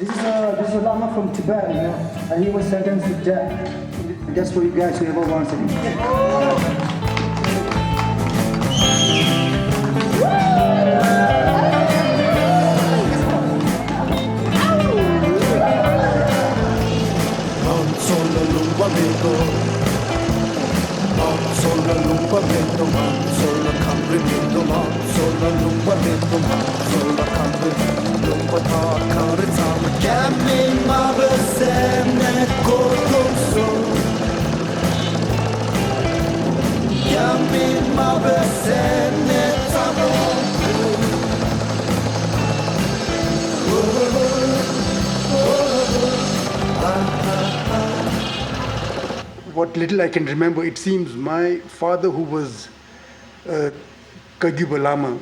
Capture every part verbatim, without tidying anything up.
This is a this is a Lama from Tibet, you know, and he was sentenced to death. Just for you guys, whoever wants it. What little I can remember, it seems my father, who was a Kagyupa Lama,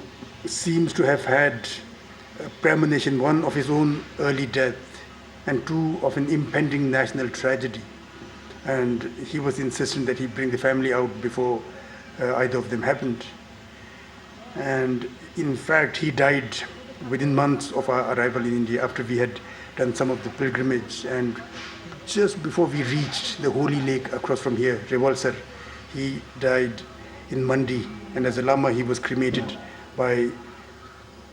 seems to have had a premonition, one of his own early death, and two of an impending national tragedy. And he was insistent that he bring the family out before uh, either of them happened. And in fact, he died within months of our arrival in India after we had done some of the pilgrimage. And just before we reached the holy lake across from here, Revolsar, he died in Mandi. And as a Lama, he was cremated by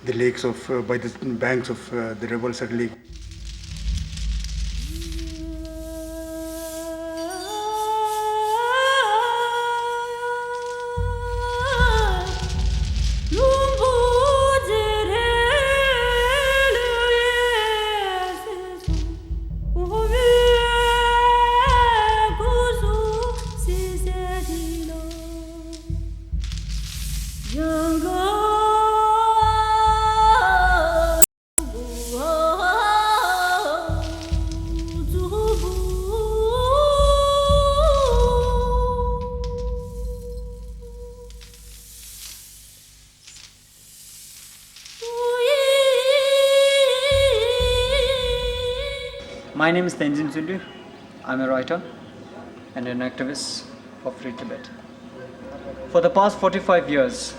the lakes of, uh, by the banks of uh, the Revolsar Lake. My name is Tenzin Sundu. I'm a writer and an activist for Free Tibet. For the past forty-five years,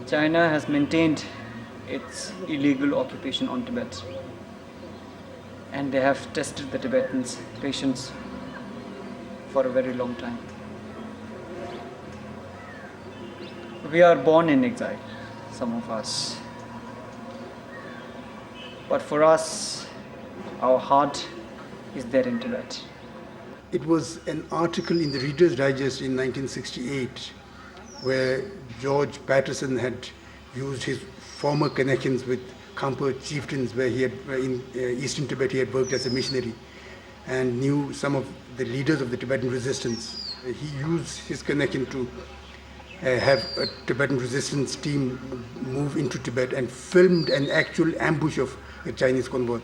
China has maintained its illegal occupation on Tibet, and they have tested the Tibetans' patience for a very long time. We are born in exile, some of us. But for us, our heart is there in Tibet. It was an article in the Reader's Digest in nineteen sixty-eight where George Patterson had used his former connections with Khampa chieftains where he had, uh, in uh, eastern Tibet, he had worked as a missionary and knew some of the leaders of the Tibetan resistance. Uh, he used his connection to uh, have a Tibetan resistance team move into Tibet and filmed an actual ambush of a Chinese convoy.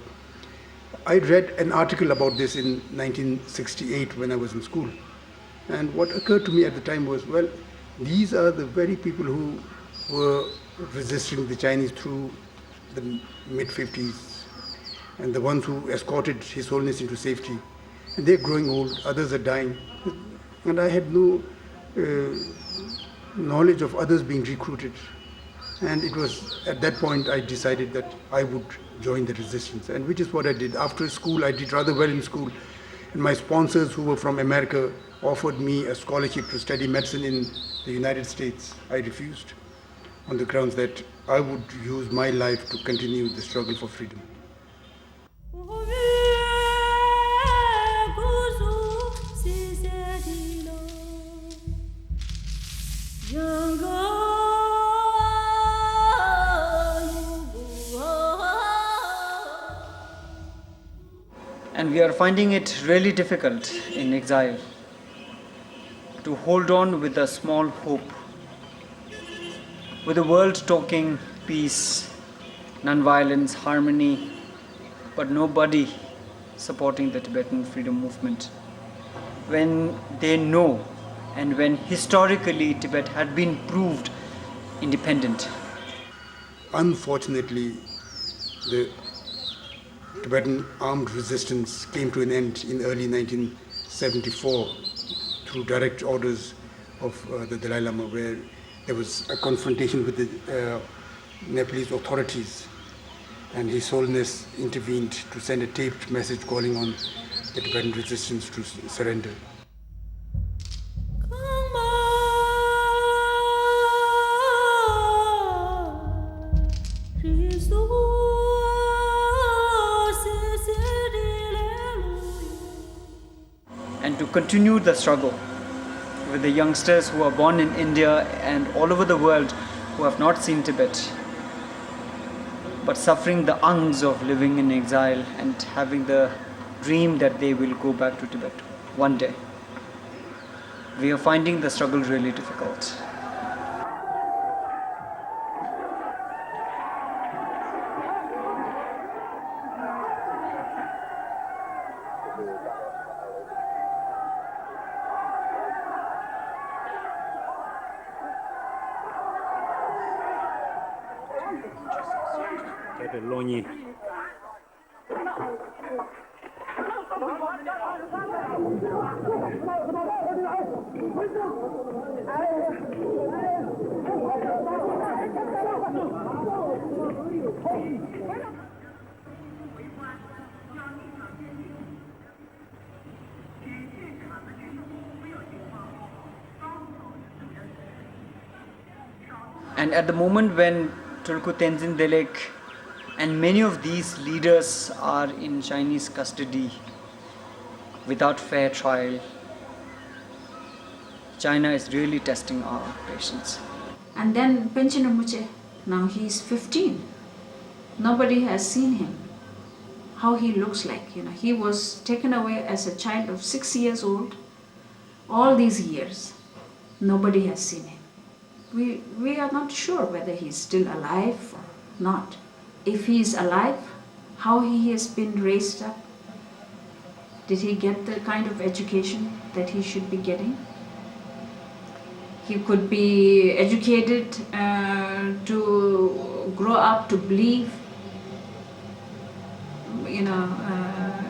I read an article about this in nineteen sixty-eight when I was in school. And what occurred to me at the time was, well, these are the very people who were resisting the Chinese through the mid fifties, and the ones who escorted His Holiness into safety. And they're growing old, others are dying. And I had no uh, knowledge of others being recruited. And it was at that point I decided that I would join the resistance, and which is what I did. After school, I did rather well in school. And my sponsors, who were from America, offered me a scholarship to study medicine in the United States. I refused on the grounds that I would use my life to continue the struggle for freedom. And we are finding it really difficult in exile to hold on with a small hope, with the world talking peace, non-violence, harmony, but nobody supporting the Tibetan freedom movement, when they know and when historically Tibet had been proved independent. Unfortunately, the Tibetan armed resistance came to an end in early nineteen seventy-four through direct orders of uh, the Dalai Lama, where there was a confrontation with the uh, Nepalese authorities. And His Holiness intervened to send a taped message calling on the Tibetan resistance to s- surrender. And to continue the struggle with the youngsters who are born in India and all over the world who have not seen Tibet, but suffering the angs of living in exile and having the dream that they will go back to Tibet one day. We are finding the struggle really difficult. And at the moment when Tulku Tenzin Delek and many of these leaders are in Chinese custody without fair trial, China is really testing our patience. And then Panchen Rinpoche, now he is fifteen. Nobody has seen him. How he looks like, you know, he was taken away as a child of six years old. All these years, nobody has seen him. We, we are not sure whether he is still alive or not. If he is alive, how he has been raised up? Did he get the kind of education that he should be getting? He could be educated uh, to grow up to believe, you know, uh,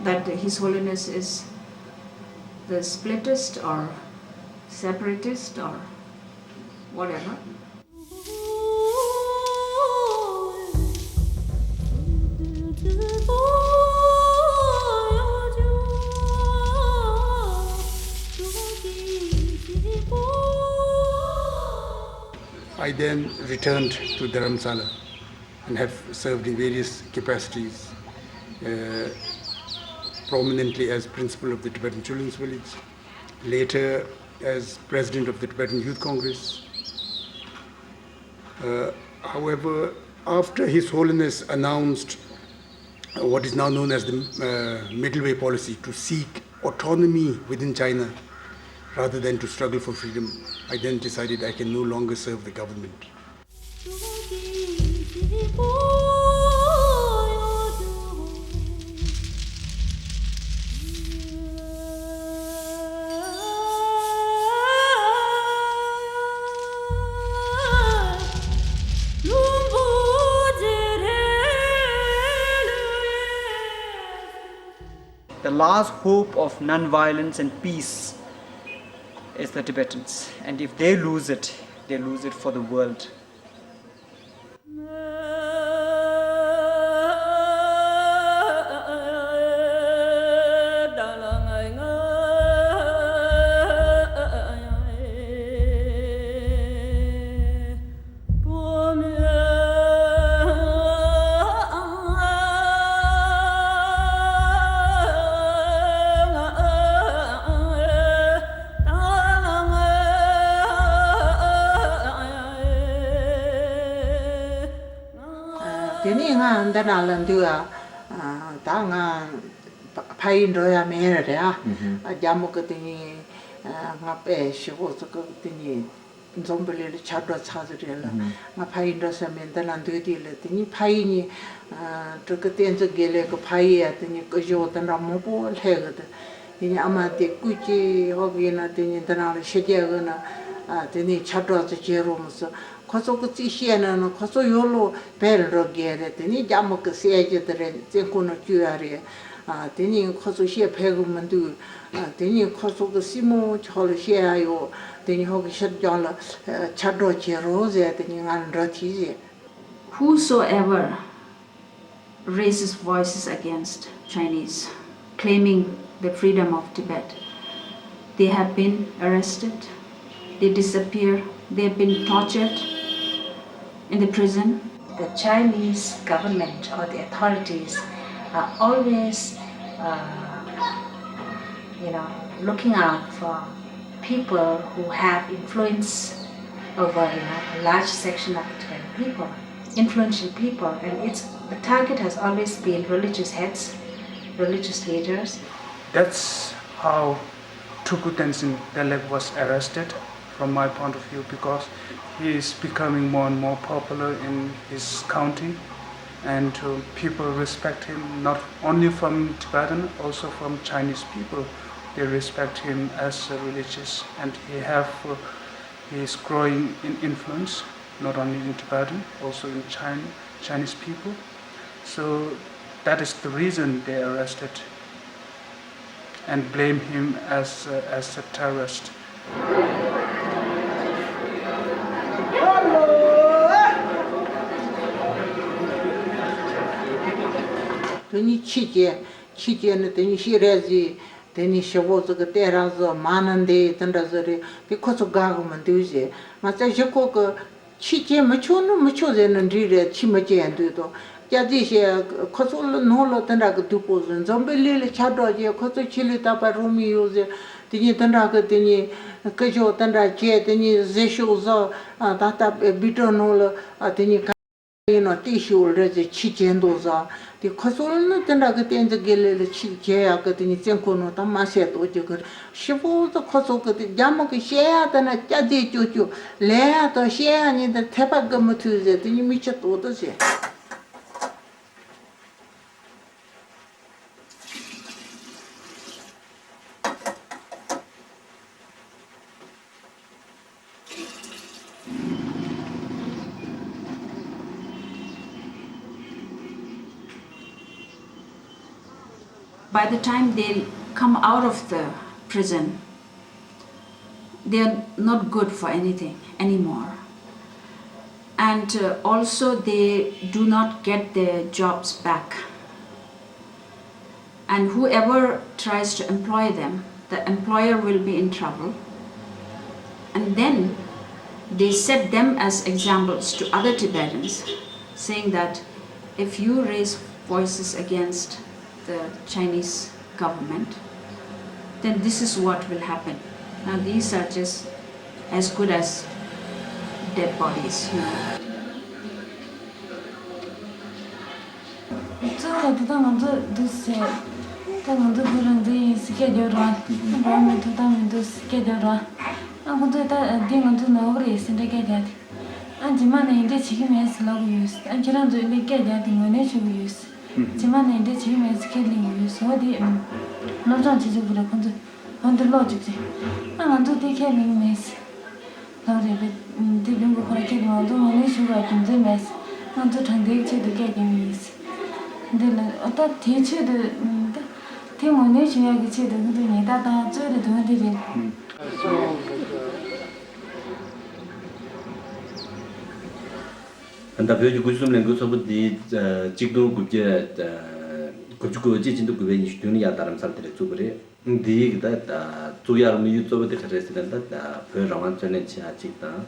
that His Holiness is the splittist or separatist or whatever. I then returned to Dharamsala and have served in various capacities, uh, prominently as principal of the Tibetan Children's Village, later as president of the Tibetan Youth Congress. Uh, however, after His Holiness announced what is now known as the uh, Middle Way Policy, to seek autonomy within China rather than to struggle for freedom, I then decided I can no longer serve the government. The last hope of non-violence and peace is the Tibetans. And if they lose it, they lose it for the world. དེ་ནས་ང་འདི་ན་ལ་འདུག་ཨ། ད་ང་ཕ་ཡུལ་འགྲོ་ཡ་མེད་རེད་ཨ། རྒྱ་མོ་གི་དེ་ནས་ང་དཔེ་ཞེ་པོ་ཅིག་གི་དེ་ནས། འཛོམས་པ་ལས་ལ་ཆབ་བྲག་ཚགས་ཚུད་རེད་ལ། ང་ཕ་ཡུལ་འགྲོ་ས་མེད་འདི་ན་འདུག་དུས་ལ་དེ་ནི་ཕ་ཡུལ་ནི། སྤྲུལ་སྐུ་བསྟན་འཛིན་དགེ་ལེགས་ཀྱི་ཕ་ཡུལ་ཡ་དེ་ནི་སྐུ་ཞབས་དེ་འདྲ་མང་པོ་སླེབས་གི་འདུག་དེ་ནི་ཨ་མ་དེ་སྐུ་སྐྱེ་འོག་ཡིན་ན་དེ་ནི་འདི་ནང་ལ་ཤི་རྒྱག་གི་ན། དེ་ནི་ཆབ་བྲག་ཚོ་བྱེད་རོགས་མི་སོ། ཁོ་ཚོ་གི་རྩིས་བཤད་ན་ནི་ཁོ་ཚོ་ཡོད་ལོ་བལ་འགྲོ་དགོས་རེད། དེ་ནི་རྒྱ་མོ་གི་གསལ་རྒྱུ་དེ་རེད། བཙན་ཁོ་ན་བཅུག་ཡ་རེད། དེ་ནི་ཁོ་ཚོ་བཤད་ཕོད་གི་མི་འདུག་དེ་ནི་ཁོ་ཚོ་གི་སྲིང་མོ་ཆོག་ལ་བཤད་ཡ་ཡོད། དེ་ནི་ཧོ་གི་ཤར་རྒྱང་ལ་ཆབ་བྲག་བྱེད་རོགས་ཟེར། དེ་ནི་ང་ལ་འགྲོ་ཐིག་ཟེར། Whosoever raises voices against Chinese claiming the freedom of Tibet, they have been arrested, they disappear, they have been tortured in the prison. The Chinese government or the authorities are always, uh, you know, looking out for people who have influence over, you know, a large section of the Tibetan people, influential people, and it's the target has always been religious heads, religious leaders. That's how Tulku Tenzin Delek was arrested, from my point of view, because he is becoming more and more popular in his county, and uh, people respect him not only from Tibetan, also from Chinese people. They respect him as a religious, and he have uh, he is growing in influence not only in Tibetan, also in China, Chinese people. So that is the reason they arrested and blame him as a, as a terrorist. དེ་ནི་ཕྱི་རྒྱལ་ཕྱི་རྒྱལ་ནི་དེ་ནི་ཤི་རེ་ཟི། དེ་ནི་ཞི་བོ་ཟི་གི་ལྟས་རང་ཟི་མ་ནི་འདི་དེ་འདྲ་ཟི་རེད། དེ་ཁོ་ཚོ་དགའ་གི་མི་འདུག་ཟེར། ང་ཚོ་གཞི་ཁོ་གི་ཕྱི་རྒྱལ་མི་ཆོག་ནི་མི་ཆོག་ཟེར་ནི་འདྲ་རེད། ཕྱི་མི་རྒྱལ་འདུག་དོ། སྐྱ་རྫི་ཞེས་ཁོ་ཚོ་ལ་ནང་ལ་དེ་འདྲ་གི་སྡུག་པོ་ཟི། འཛམ་བུ་གླིང་ལ་ཁྱབ་བསྒྲགས་བྱས་ཁོ་ཚོ་ཆོས་ལུགས་དད་པ་རོ་མི་ཡོད་ཟེར། དེ་ནི་དེ་འདྲ་གི་དེ་ནི་སྐུ་ཞབས་དེ་འདྲ་བྱས། དེ་ནི་ཟི་ཤོག་ཟི། ད་ལྟ་བི་ཏོ་ནང་ལ་དེ་ནི་ཡིན་ནོ་ཏི་ཤི་འོ་རེ་ཟེར་ཕྱི་རྒྱལ་འདུག་ཟེར། དེ་ཁོ་ཚོ་ནི་དེ་འདྲ་གི་བསྟན་འཛིན་དགེ་ལེགས་ལ་ཕྱི་རྒྱལ་ཡག་གི་དེ་ནི་བཙན་ཁོ་ནོ་ད་མ་བཤད་དོ་རྒྱུ་གི་ཞི་བོ་ཚོ་ཁོ་ཚོ་གི་དེ་རྒྱ་མོ་གི་བཤད་ཡག་དེ་ན་སྐྱ་རྫས་ཅོ་ཅོ་ལས་ཡག་དང་བཤད་ཡག་གཉིས་དེ་ཐེ་པ་གི་མི་ཐུབ་ཟེར། དེ་ནི་མི་ཆེ་དོ་དོ་ཟེར། By the time they come out of the prison, they are not good for anything anymore. And uh, also, they do not get their jobs back. And whoever tries to employ them, the employer will be in trouble. And then they set them as examples to other Tibetans, saying that if you raise voices against the Chinese government, then this is what will happen. Now, these are just as good as dead bodies, you know. གཙོ་བོ་དེ་དག་ང་ཚོ་འདུག་ཟེར། ད་ང་ཚོ་བོད་རང་བཙན་ཡིན་ཟེར་སྐད་རྒྱག་རོགས། འགྲོ་མི་ཐོབ་ཐང་མི་འདུག་ཟེར་སྐད་རྒྱག་རོགས། ཨ་ཁོ་ཚོས་ད་འདི་ང་ཚོ་ནོར་བ་རེད་ཟེར་འདྲ་སྐད་རྒྱག་དེ། ཨ་རྗེས་མ་ནས་འདི་འདྲ་བྱེད་ཀྱི་མེད་ཟེར་ལབ་གི་ཡོད། ཨ་ཁྱེད་རང་ཚོས་འདི་སྐད་རྒྱག་དེ་ངོས་ལེན་ཞུ་གི་ཡོད། རྗེས་མ་ནས་འདི་འདྲ་བྱེད་ཀྱི་མེད་ཟེར་ཁས་ལེན་གི་ཡོད། བཟོ་བ་དེ་སློབ་སྦྱོང་བྱེད་ཆོག་གི་རེད་ཁོ་ཚོས། འོ་འདི་ཀློག་བཅུག་ཅིག་ཨ་ང་ཚོ་འདི་ཁས་ལེན་གི་མེད་ཟེར། ལོ་རེ་རེ། འདི་བདུན་གྱི་ཁོ་ར་ཁྱེད་ང་ཚོ་ངོས་ལེན་ཞུ་བར་རྒྱུ་མཚན་མེད། ང་ཚོ་དྲང་བདེན་གྱི་ཆེད་དུ་སྐད་རྒྱབ་ཡིན། འདི་ལ་ཨོ་ད་དེའི་ཆེད་དུ་ད་དེ་ངོས་ལེན་ཞུ་ཡག་གི་ཆེད་དུ་ང་ཚོ་ཉེས་རྡུང་བཏང་གཙོས་རེ་དོན་འདི་རེད། ད་བོད་ཀྱི་སྐུ་གཞོན་ལས་འགུལ་ཚོགས་པ་འདི་གཅིག་སྟོང་དགུ་བརྒྱ་དགུ་བཅུ་གོ་གཅིག་ཕྱི་ཟླ་དགུ་པའི་ཉི་ཤུ་བདུན་ལ་ཡང་རྡ་རམ་ས་ལ་དེ་རེད་བཙུགས་པ་རེད། འདིའི་གི་ད་ད་བཙུགས་ཡག་དམིགས་ཡུལ་གཙོ་བོ་དེ་ག་རེ་ཟེར་ན་ད་ད་བོད་རང་དབང་རྩོད་ལེན་བྱེད་ཡག་གཅིག་དང་།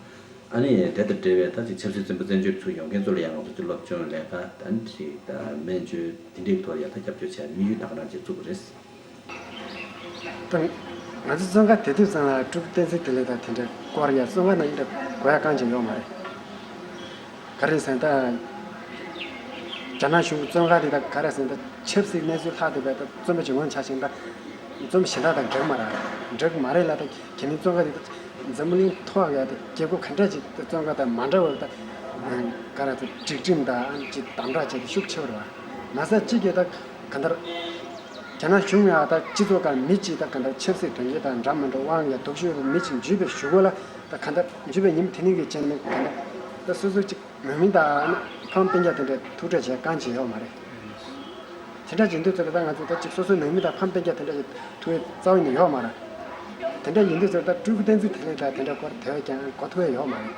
ཨ་ནི་དེ་དང་འབྲེལ་བའི་ད་ཅིག་ཆབ་སྲིད་བཙོན་པ་བཙན་བྱོལ་ཚུར་ཡོང་མཁན་ཚོ་ལ་ཡང་ང་ཚོ་ཅིག་སློབ་སྦྱོང་ལས་ཀ་ད་ཅིག་ད་སྨན་བཅོས་དེ་འདྲའི་ཐོག་ཡང་ད་རྒྱབ་སྐྱོར་བྱེད་ཡག་དམིགས་ཡུལ་ད་ག་རང་ཅིག་བཙུགས་པ་རེད། ད་ང་ཚོ་བཙོན་ཁང་དེ་དུས་ཙམ་ལ་སྤྲུལ་སྐུ་བསྟན་འཛིན་བདེ་ལེགས་དང་དེ་འདྲ་སྐོར་ཡ་བཙོན་ཁང་ནང་ཡིན་འདྲ་གོ་ཡ་གང་ཅིག་ཡོད་མ་རེད། ག་རེ་ཟེར་ན་ད། རྒྱ་ནག་གཞུང་གི་བཙོན་ཁང་དེ་དག་ག་རེ་ཟེར་ན་ད་ཆབ་སྲིད་གནས་ཚུལ་ལྷག་བསྡད་པའི་ད་བཙོན་པ་ཇི་མང་ཆགས་ཤིང་ད། བཙོན་པ་གཞན་དག་དང་འདྲ་གི་མ་རེད། འདྲ་གི་མ་རེད་ལ་ད་གལ་ནི་བཙོན་ཁང་དེ་ད་འཛམ་བུ་གླིང་ཐོག་ཡ་ད་རྒྱལ་ཁབ་ག་འདྲ་ཅིག་ད་བཙོན་ཁང་དང་མ་འདྲ་བར་ད། ག་རེ་ད་སྒྲིག་ཁྲིམས་དང་ཅིག་དམ་དྲག་བྱས་ཏེ་ཤུགས་ཆེ་བ་རེད་བ། མ་ཟད་གཅིག་གིས་ད་ག་འདར། རྒྱ་ནག་གཞུང་ཡང་ད་སྤྱི་ཚོགས་ཁག་མི་གཅིག་ད་ག་འདར་ཆབ་སྲིད་དོན་རྐྱེན་དང་འདྲ་མི་འདྲ་དབང་ཡ་སྡུག་ཤོས་མི་གཅིག་འཇུས་པའི་གཞུག་གུ་ལ་ད་ག་འདར་འཇུས་པའི་ཉིན་དེ་ནས་གི་བྱས་ནས་ག་འདར་ད་སོ་སོ་གཅིག་ནང་མི་དང་ཕམ་སྤུན་ཀྱག་དེ་འདྲའི་ཐུག་འཕྲད་བྱས་རྐང་བྱེད་ཡོད་མ་རེད། དེ་འདྲ་བྱེད་དུས་ཚོད་ལ་ད་ང་ཚོ་ད་ཅིག་སོ་སོའི་ནང་མི་དང་ཕམ་སྤུན་ཀྱག་དེ་འདྲ་ཞིག་ཐུག་ཡས་རྩ་བ་ནས་ཡོད་མ་རེད། དེ་འདྲ་ཡིན་དུས་ཚོད་ད་སྤྲུལ་སྐུ་བསྟན་འཛིན་བདེ་ལེགས་དང་དེ་འདྲ་སྐོར་དེ་བས་ཀྱང་གོ་ཐུབ་ཡས་ཡོད་མ་རེད།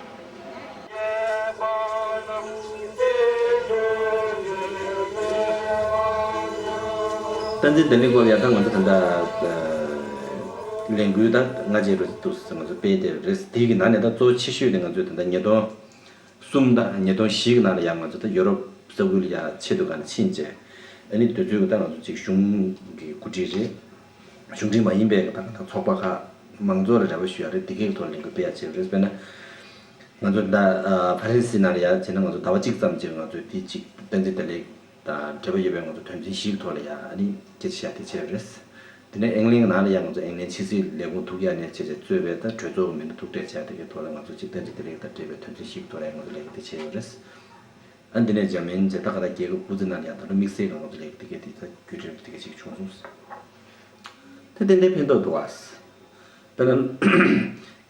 བསྟན་འཛིན་བདེ་ལེགས་སྐོར་ཡང་ད་ང་ཚོ་ད་ལྟ་ལས་འགུལ་ད་སྔ་རྗེས་རུ་འདུག་ང་ཚོ་སྤེལ་བསྡད་རེད། དེའི་གི་ནང་ནས་ད་གཙོ་ཆེ་ཤོས་དེ་ང་ཚོས་ད་ལྟ་ཉིས་སྟོང་གསུམ་དང་ཉིས་སྟོང་བཞི་གི་ནང་ལ་ཡང་ང་ཚོ་ད་ཡོ་རོབ་ས་ཁུལ་ལ་ཡང་ཆེད་དུ་ག་ནས་ཕྱིན་བྱས། ཨ་ནི་དུས་ཚོད་ཀྱི་ད་ང་ཚོ་ཅིག་གཞུང་གི་འགོ་ཁྲིད་རེད། གཞུང་འབྲེལ་མ་ཡིན་པའི་ད་ད་ཚོགས་པ་ཁག་མང་ཚོགས་ལ་རེ་བ་ཞུ་ཡ་རེད། དེ་གའི་ཐོག་ལས་འགུལ་སྤེལ་ཡ་བྱས་རེད། དཔེར་ན་ང་ཚོ་ད་ཨ་ཕ་རན་སི་ནང་ལ་ཡ་བྱས་ན་ང་ཚོ་ཟླ་བ་གཅིག་ཙམ་ཅིག་ང་ཚོས་དེ་ཅིག་བསྟན་འཛིན་བདེ་ལེགས་དང་འབྲེལ་བ་ཡོད་པའི་ང་ཚོ་དོན་ཚན་བཞིའི་ཐོག་ལ་ཡ་ཨ་ནི་སྐད་ཆ་བཤད་དེ་བྱས་རེད། དེ་ནས་ཨིང་ལན་ནང་ལ་ཡ་ང་ཚོ་ཨིང་ལན་ཕྱི་སྲིད་ལས་ཁུངས་ཐུག་ཡ་ནས་བྱས་བྱས་གཙོས་པའི་ད་གྲོས་ཚོགས་མི་སྣ་ཐུག་འཕྲད་བྱས་དེ་གའི་ཐོག་ལ་ང་ཚོ་ཅིག་བསྟན་འཛིན་བདེ་ལེགས་དང་འབྲེལ་བའི་དོན་ཚན་བཞིའི་ཐོག་ལ་ཡ་ང་ཚོ་ལས་ཀ་དེ་བྱས་ཡོད་རེད། ཨ་འདི་ནས་འཇར་མན་བྱས་ད་ག་ད་རྒྱལ་ཁབ་དབུ་རྩེ་ནང་ལ་ཡང་ད་ལོ་དམིགས་བསལ་གྱི་ང་ཚོ་ལས་ཀ་དེ་གས་དེ་ད་བརྒྱུད་རིམ་དེ་གས་ཅིག་བྱུང་སོང་། ད་ཏན་ཏན་ཕན་ཐོགས་འདུག་ཨ། དཔེར་ན་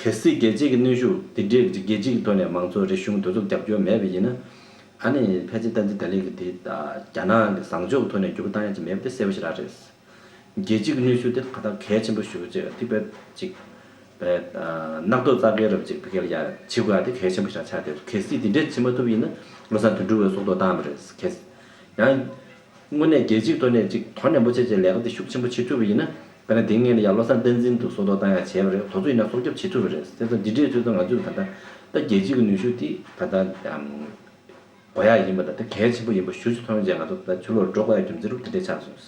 གལ་སྲིད་རྒྱལ་སྤྱིའི་གནོན་ཤུགས་དེ་འདྲའི་རྒྱལ་སྤྱིའི་ཐོག་ནས་མང་ཚོགས་རེ་གཞུང་དོན་ཚོགས་རྒྱབ་སྐྱོར་མེད་པ་ཡིན་ན། ཨ་ནི་ཕལ་ཆེར་བསྟན་འཛིན་བདེ་ལེགས་ཀྱི་དེ་རྒྱ་ནག་གི་བཟང་ཕྱོགས་ཐོག་ནས་འགྱུར་བ་བཏང་ཡ་ཅིག་མེད་པ་དེ་གསལ་པོ་ཞེ་དྲག་རེད། རྒྱལ་སྤྱིའི་གནོན་ཤུགས་དེ་ད་ལྟ་གལ་ཆེན་པོ་ཞེ་པོ་ཅིག་དེ་དཔེ་ཅིག་དཔེ་ཨ་རྣག་ཐོག་བཙག་གེ་རབ་ཅིག་བི་གེ་ལ་ཡ་བྱེད་དགོས་ཡ་དེ་གལ་ཆེན་པོ་ཞིག་ཆགས་བསྡད་འདུག་གལ་སྲིད་དེ་འདྲས་བྱེད་མ་ཐུབ་པ་ཡིན་ན་བློ་བཟང་དོན་གྲུབ་པས་སྲོག་ཐོག་བཏང་བ་རེད། གལ་ཡང་དངོས་གནས་རྒྱལ་སྤྱིའི་ཐོག་ནས་ཅིག་དོ་ནན་པོ་བྱས་བྱས་ལས་ཀ་དེ་ཤུགས་ཆེན་པོ་བྱེད་ཐུབ་པ་ཡིན་ན་དཔེར་ན་དེ་སྔོན་ལ་ཡ་བློ་བཟང་བསྟན་འཛིན་དུ་སྲོག་ཐོག་བཏང་ཡ་བྱས་པ་རེད། དེ་ཚོ་ཡིན་ན་སྲོག་སྐྱོབ་བྱེད་ཐུབ་པ་རེད། དེ་ཚོ་འདི་འདྲས་ཚོད་དུ་ང་ཚོས་ད་ལྟ་ད་རྒྱལ་སྤྱིའི་གནོན་ཤུགས་དེ་ད་ལྟ་དགོས་ཡ་ཡིན་པ་དང་དེ་གལ་ཆེན་པོ་ཡིན་པ་ཞུ་ཞུ་མཐོང་རྗེས་ང་ཚོ་ད་ཕྱི་ལོགས་འགྲོ་དགོས་ཡ་རྒྱུ་མཚན་རུ་དེ་འདྲས་ཆགས་སོང་།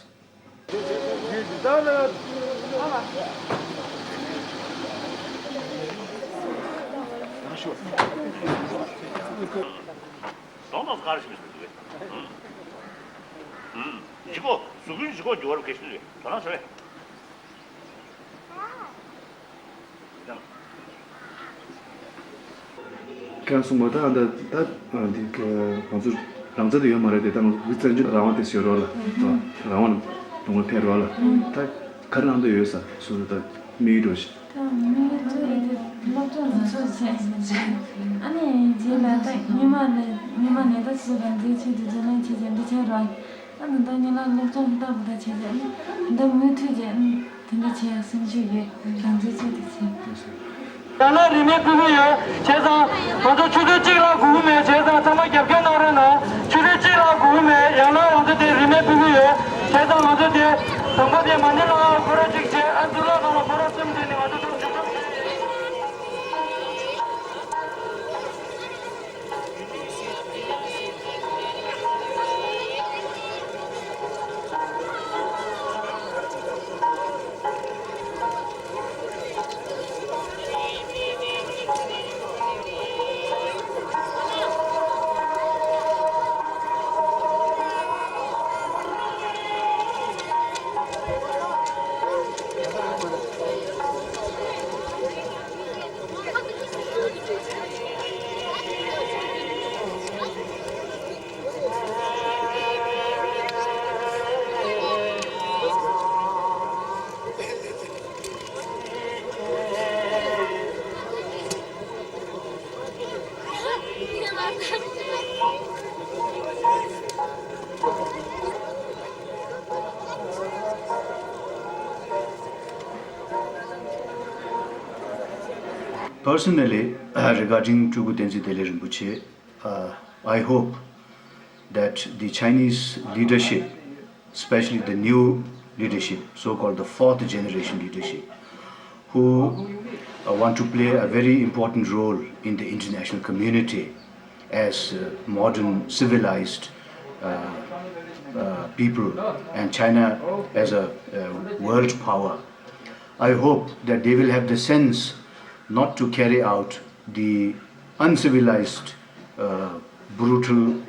གདོང་དང་སྐར་ཞིག་མི་སྲིད་འདུག་གས། ལྗིད་ཁོག་གཟུགས་པོའི་ལྗིད་ཁོག་འགྱུར་བ་རུ་གལ་ཆེན་རེད། དོ་སྣང་བྱེད་པས། ཁྱེད་རང་གསུངས་པ་ད་ད་ད་འདི་ང་ཚོ་རང་བཙན་དུ་ཡོད་མ་རེད་དེ་ད་ང་ཚོ་བཙན་བྱོལ་རང་དབང་དེ་ཟེར་རོགས་ལ་རང་དབང་ལུང་པ་ཕེབས་རོགས་ལ་ད་ག་རེ་གནང་འདོད་ཡོད་ས་སུ་ད་དམིགས་ཡུལ་འགྲོ་ཞིག་ད་དམིགས་ཡུལ་གཙོ་བོ་དེ་སློབ་སྦྱོང་ཟབ་ཤོས་བྱས་ཨ་ནི་རྗེས་ལ་ད་མི་མང་ནས་མི་མང་ནས་ད་སུ་རང་བཙན་ཆེད་དུ་རྩོད་ལེན་བྱས་ཏེ་འདི་བྱས་རོགས། ཨ་ནི་ད་ཉིན་ལ་སློབ་སྦྱོང་ཧུར་ཐག་པོ་ད་བྱས་ཏེ་ཨ་ནི་ད་མུ་མཐུད་ཀྱིས་ཨ་ནི་དེ་འདྲ་བྱེད་ཡག་སེམས་ཤུགས་ཡོད། རང་བཙན་ཆེད་དུ་བྱས། ཡང་ན་རིན་མེད་ཕུལ་གྱི་ཡོད། བྱས་ཙང་ང་ཚོ་ཆུ་ཚོད་གཅིག་ལ་སྒུག་གི་མེད། བྱས་ཙང་ཚང་མ་རྒྱབ་སྐྱོར་གནང་རོགས་གནང་། ཆུ་ཚོད་གཅིག་ལ་སྒུག་གི་མེད། ཡང་ན་ང་ཚོ་དེ་རིན་མེད་ཕུལ་གྱི་ཡོད། བྱས་ཙང་ང་ཚོ་དེ་དང་པོ་དེ་མ་ཎི་ལ་ཁོ་ར་གཅིག་བྱས། ཨ་འཛུལ་ལ་ནང་ལ་ཁོ་ར་གསུམ་བྱས་ནས་ང་ཚོ་ཚུར་མཇུག་སྒྲིལ་བྱས། Personally, regarding Tulku Tenzin Delek Rinpoche, uh, I hope that the Chinese leadership, especially the new leadership, so-called the fourth generation leadership, who uh, want to play a very important role in the international community as uh, modern civilized uh, uh, people and China as a uh, world power. I hope that they will have the sense not to carry out the uncivilized, uh, brutal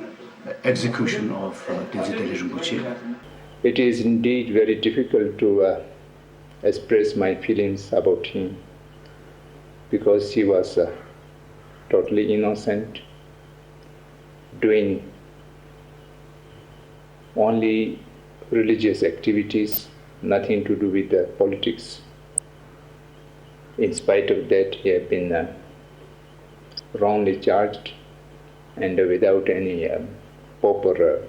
execution of uh, Tenzin Delek Rinpoche. It is indeed very difficult to uh, express my feelings about him because he was uh, totally innocent, doing only religious activities, nothing to do with the politics. In spite of that, he had been uh, wrongly charged and without any uh, proper uh,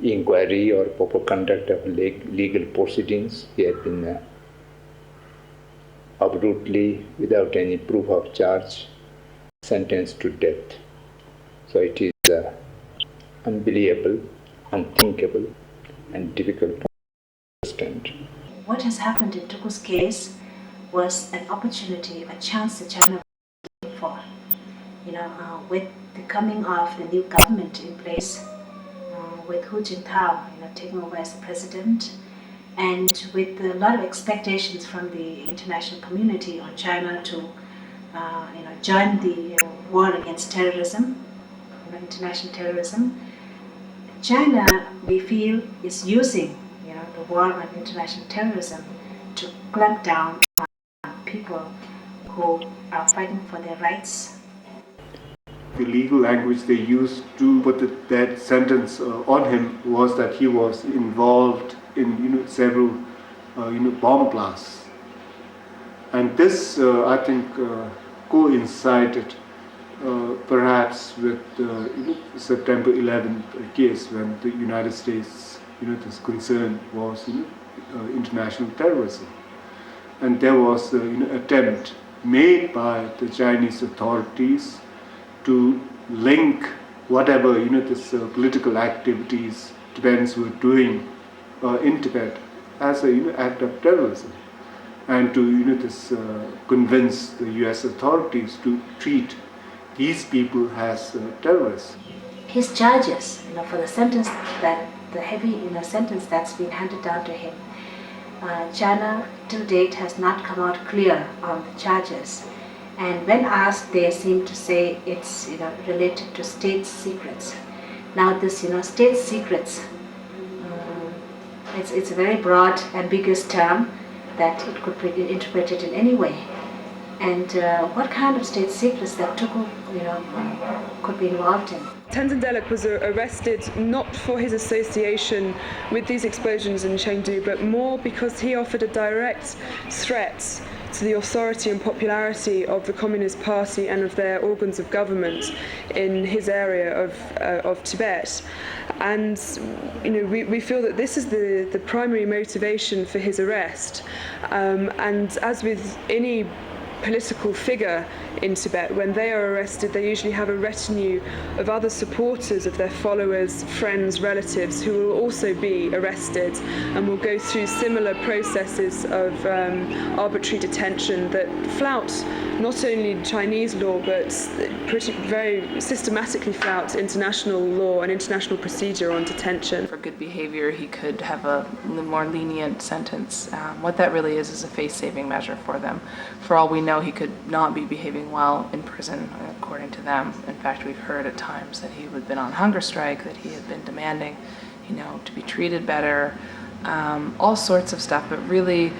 inquiry or proper conduct of leg- legal proceedings, he had been uh, abruptly, without any proof of charge, sentenced to death. So it is uh, unbelievable, unthinkable. and difficult to understand. What has happened in Teuku's case was an opportunity, a chance that China was waiting for. You know, uh, with the coming of the new government in place, uh, with Hu Jintao, you know, taking over as the president, and with a lot of expectations from the international community on China to, uh, you know, join the, you know, war against terrorism, you know, international terrorism. China, we feel, is using, you know, the war on international terrorism to clamp down on people who are fighting for their rights. The legal language they used to put the, that sentence, uh, on him was that he was involved in, you know, several, uh, you know, bomb blasts. And this, uh, I think, uh, coincided, uh, perhaps with the, you know, September eleventh case, when the United States, you know, this concern was, you know, uh, international terrorism. And there was, uh, you know, attempt made by the Chinese authorities to link whatever, you know, this, uh, political activities Tibetans were doing, uh, in Tibet as a, you know, act of terrorism, and to, you know, this, uh, convince the U S authorities to treat these people as, uh, terrorists. His charges, you know, for the sentence that the heavy, you know, sentence that's been handed down to him, uh, China to date has not come out clear on the charges. And when asked, they seem to say it's, you know, related to state secrets. Now, this, you know, state secrets, um, it's, it's a very broad, ambiguous term that it could be interpreted in any way. And uh, what kind of state secrets that Teuku, you know, could be involved in? Tenzin Deluk was uh, arrested not for his association with these explosions in Chengdu, but more because he offered a direct threat to the authority and popularity of the Communist Party and of their organs of government in his area of, uh, of Tibet. And you know, we, we feel that this is the, the primary motivation for his arrest. Um, and as with any political figure in Tibet, when they are arrested, they usually have a retinue of other supporters of their followers, friends, relatives who will also be arrested and will go through similar processes of um, arbitrary detention that flout not only Chinese law but pretty, very systematically flout international law and international procedure on detention. For good behavior, he could have a more lenient sentence. Um, what that really is is a face saving measure for them. For all we know, he could not be behaving well in prison, according to them. In fact, we've heard at times that he had been on hunger strike, that he had been demanding, you know, to be treated better, um, all sorts of stuff. But really,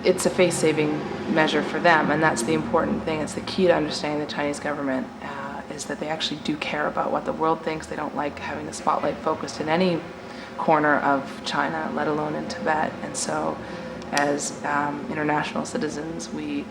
it's a face saving measure for them, and that's the important thing. It's the key to understanding the Chinese government, uh, is that they actually do care about what the world thinks. They don't like having the spotlight focused in any corner of China, let alone in Tibet. And so, as um, international citizens, we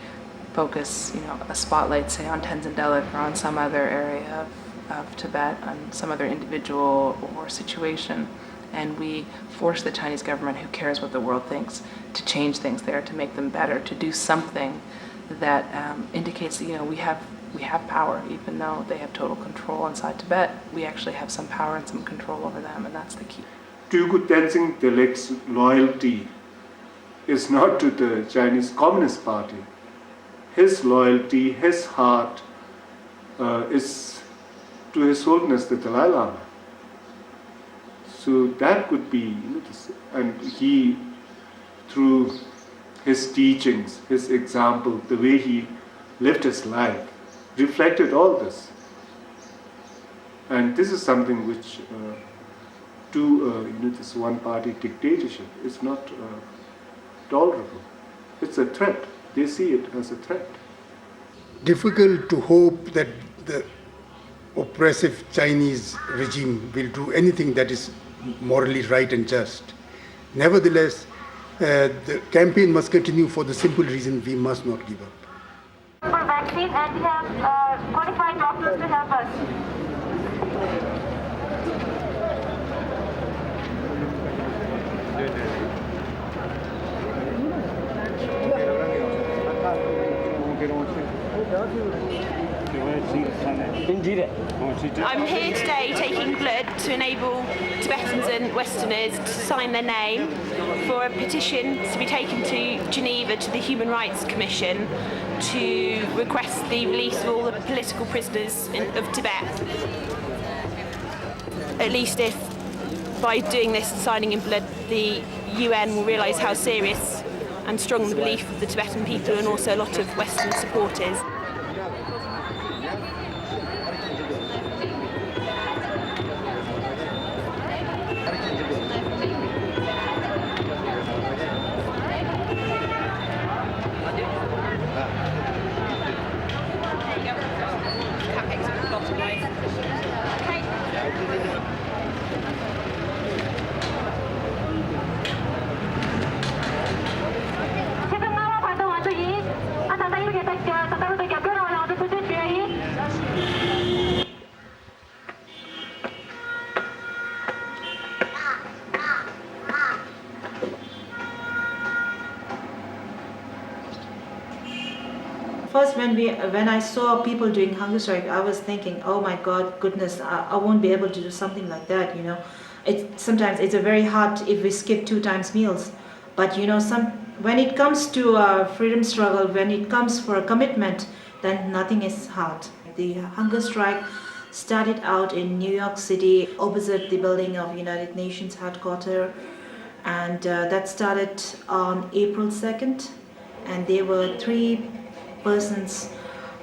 focus, you know, a spotlight, say, on Tenzin Delek or on some other area of, of Tibet, on some other individual or situation, and we force the Chinese government, who cares what the world thinks, to change things there, to make them better, to do something that um, indicates that, you know, we have we have power, even though they have total control inside Tibet. We actually have some power and some control over them, and that's the key. Tuiku Tenzin Delek's loyalty is not to the Chinese Communist Party. His loyalty, his heart, uh, is to His Holiness the Dalai Lama. So that could be, you know, this, and he, through his teachings, his example, the way he lived his life, reflected all this. And this is something which, uh, to, uh, you know, this one-party dictatorship is not, uh, tolerable. It's a threat. They see it as a threat. Difficult to hope that the oppressive Chinese regime will do anything that is morally right and just. Nevertheless, uh, the campaign must continue for the simple reason we must not give up. For vaccine, and we have uh, qualified doctors to help us. འདི་རེད། I'm here today taking blood to enable Tibetans and Westerners to sign their name for a petition to be taken to Geneva to the Human Rights Commission to request the release of all the political prisoners in, of Tibet. At least if by doing this and signing in blood, the U N will realise how serious and strong the belief of the Tibetan people and also a lot of Western supporters. ཆེད་དོན་ལྔ་པ་བར་དུ་ང་ཚོ་ཡིན། ཨ་ད་ལྟ་ཡིན་རྒྱལ་ད་ད་ལྟ་རུ་དུ་རྒྱབ་སྐྱོར་རང་ལ་ང་ཚོ་ཐུགས་རྗེ་ཆེ་ཡིན། First, when we when I saw people doing hunger strike, I was thinking, "Oh my God, goodness, I, I won't be able to do something like that." You know, it sometimes it's a very hard if we skip two times meals. But you know, some when it comes to a freedom struggle, when it comes for a commitment, then nothing is hard. The hunger strike started out in New York City, opposite the building of United Nations headquarters, and uh, that started on April second. And there were three persons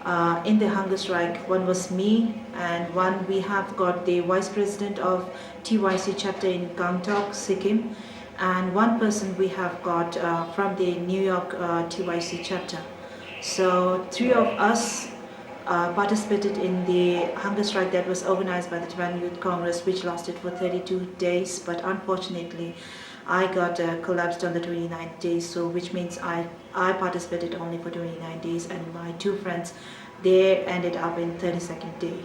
uh, in the hunger strike. One was me, and one we have got the vice president of T Y C chapter in Gangtok, Sikkim, and one person we have got uh, from the New York uh, T Y C chapter. So three of us uh, participated in the hunger strike that was organized by the Tibetan Youth Congress, which lasted for thirty-two days. But unfortunately, I got uh, collapsed on the twenty-ninth day, so which means I, I participated only for twenty-nine days, and my two friends, they ended up in thirty-second day.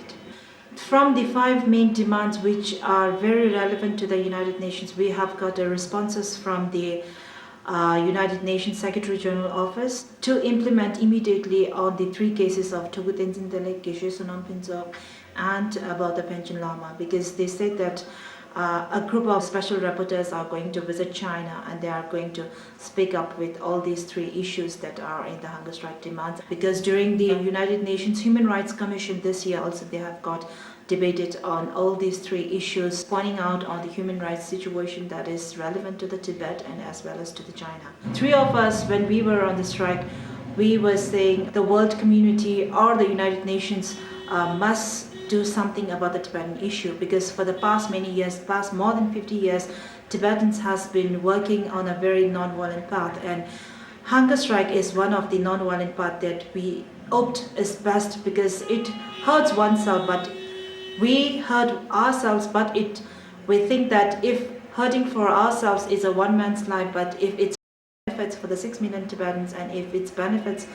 From the five main demands which are very relevant to the United Nations, we have got the responses from the uh, United Nations Secretary General Office to implement immediately on the three cases of Tulku Tenzin Delek, Geshe Sonam Phuntsog, and about the Panchen Lama, because they said that uh, a group of special rapporteurs are going to visit China and they are going to speak up with all these three issues that are in the hunger strike demands. Because during the United Nations Human Rights Commission this year, also they have got debated on all these three issues, pointing out on the human rights situation that is relevant to the Tibet and as well as to the China. Three of us, when we were on the strike, we were saying the world community or the United Nations uh, must do something about the Tibetan issue, because for the past many years, past more than fifty years, Tibetans has been working on a very non-violent path, and hunger strike is one of the non-violent path that we opt is best, because it hurts oneself, but we hurt ourselves, but it we think that if hurting for ourselves is a one man's life, but if it's benefits for the six million Tibetans, and if it's benefits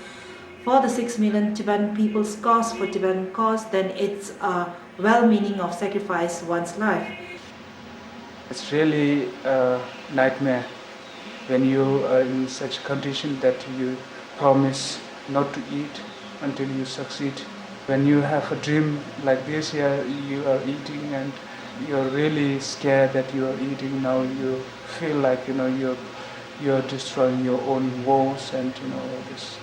for the six million Tibetan people's cause, for Tibetan cause, then it's a well meaning of sacrifice one's life. It's really a nightmare when you are in such condition that you promise not to eat until you succeed. When you have a dream like this, yeah, you are eating and you're really scared that you are eating. Now you feel like, you know, you're you're destroying your own vows and, you know, this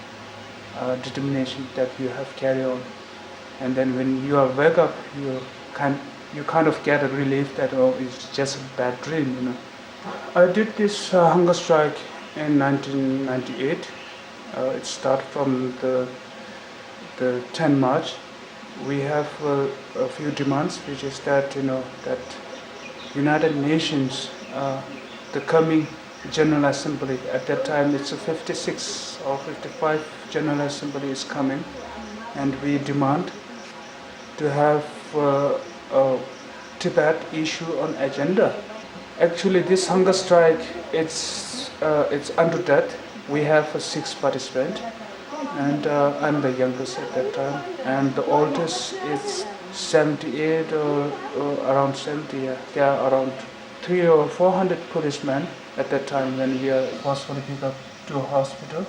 uh, determination that you have carried on. And then when you are wake up, you kind you kind of get a relief that, oh, it's just a bad dream, you know. I did this uh, hunger strike in nineteen ninety-eight. Uh, it started from the the ten March. We have uh, a few demands, which is that, you know, that United Nations, uh, the coming General Assembly, at that time it's a fifty-six or fifty-five General Assembly is coming, and we demand to have uh, a Tibet issue on agenda. Actually, this hunger strike, it's uh, it's unto death. We have uh, six participants, and uh, I'm the youngest at that time, and the oldest is seventy-eight or, or around seventy. Yeah. There are around three or four hundred policemen at that time when we are forcefully picked up to hospital.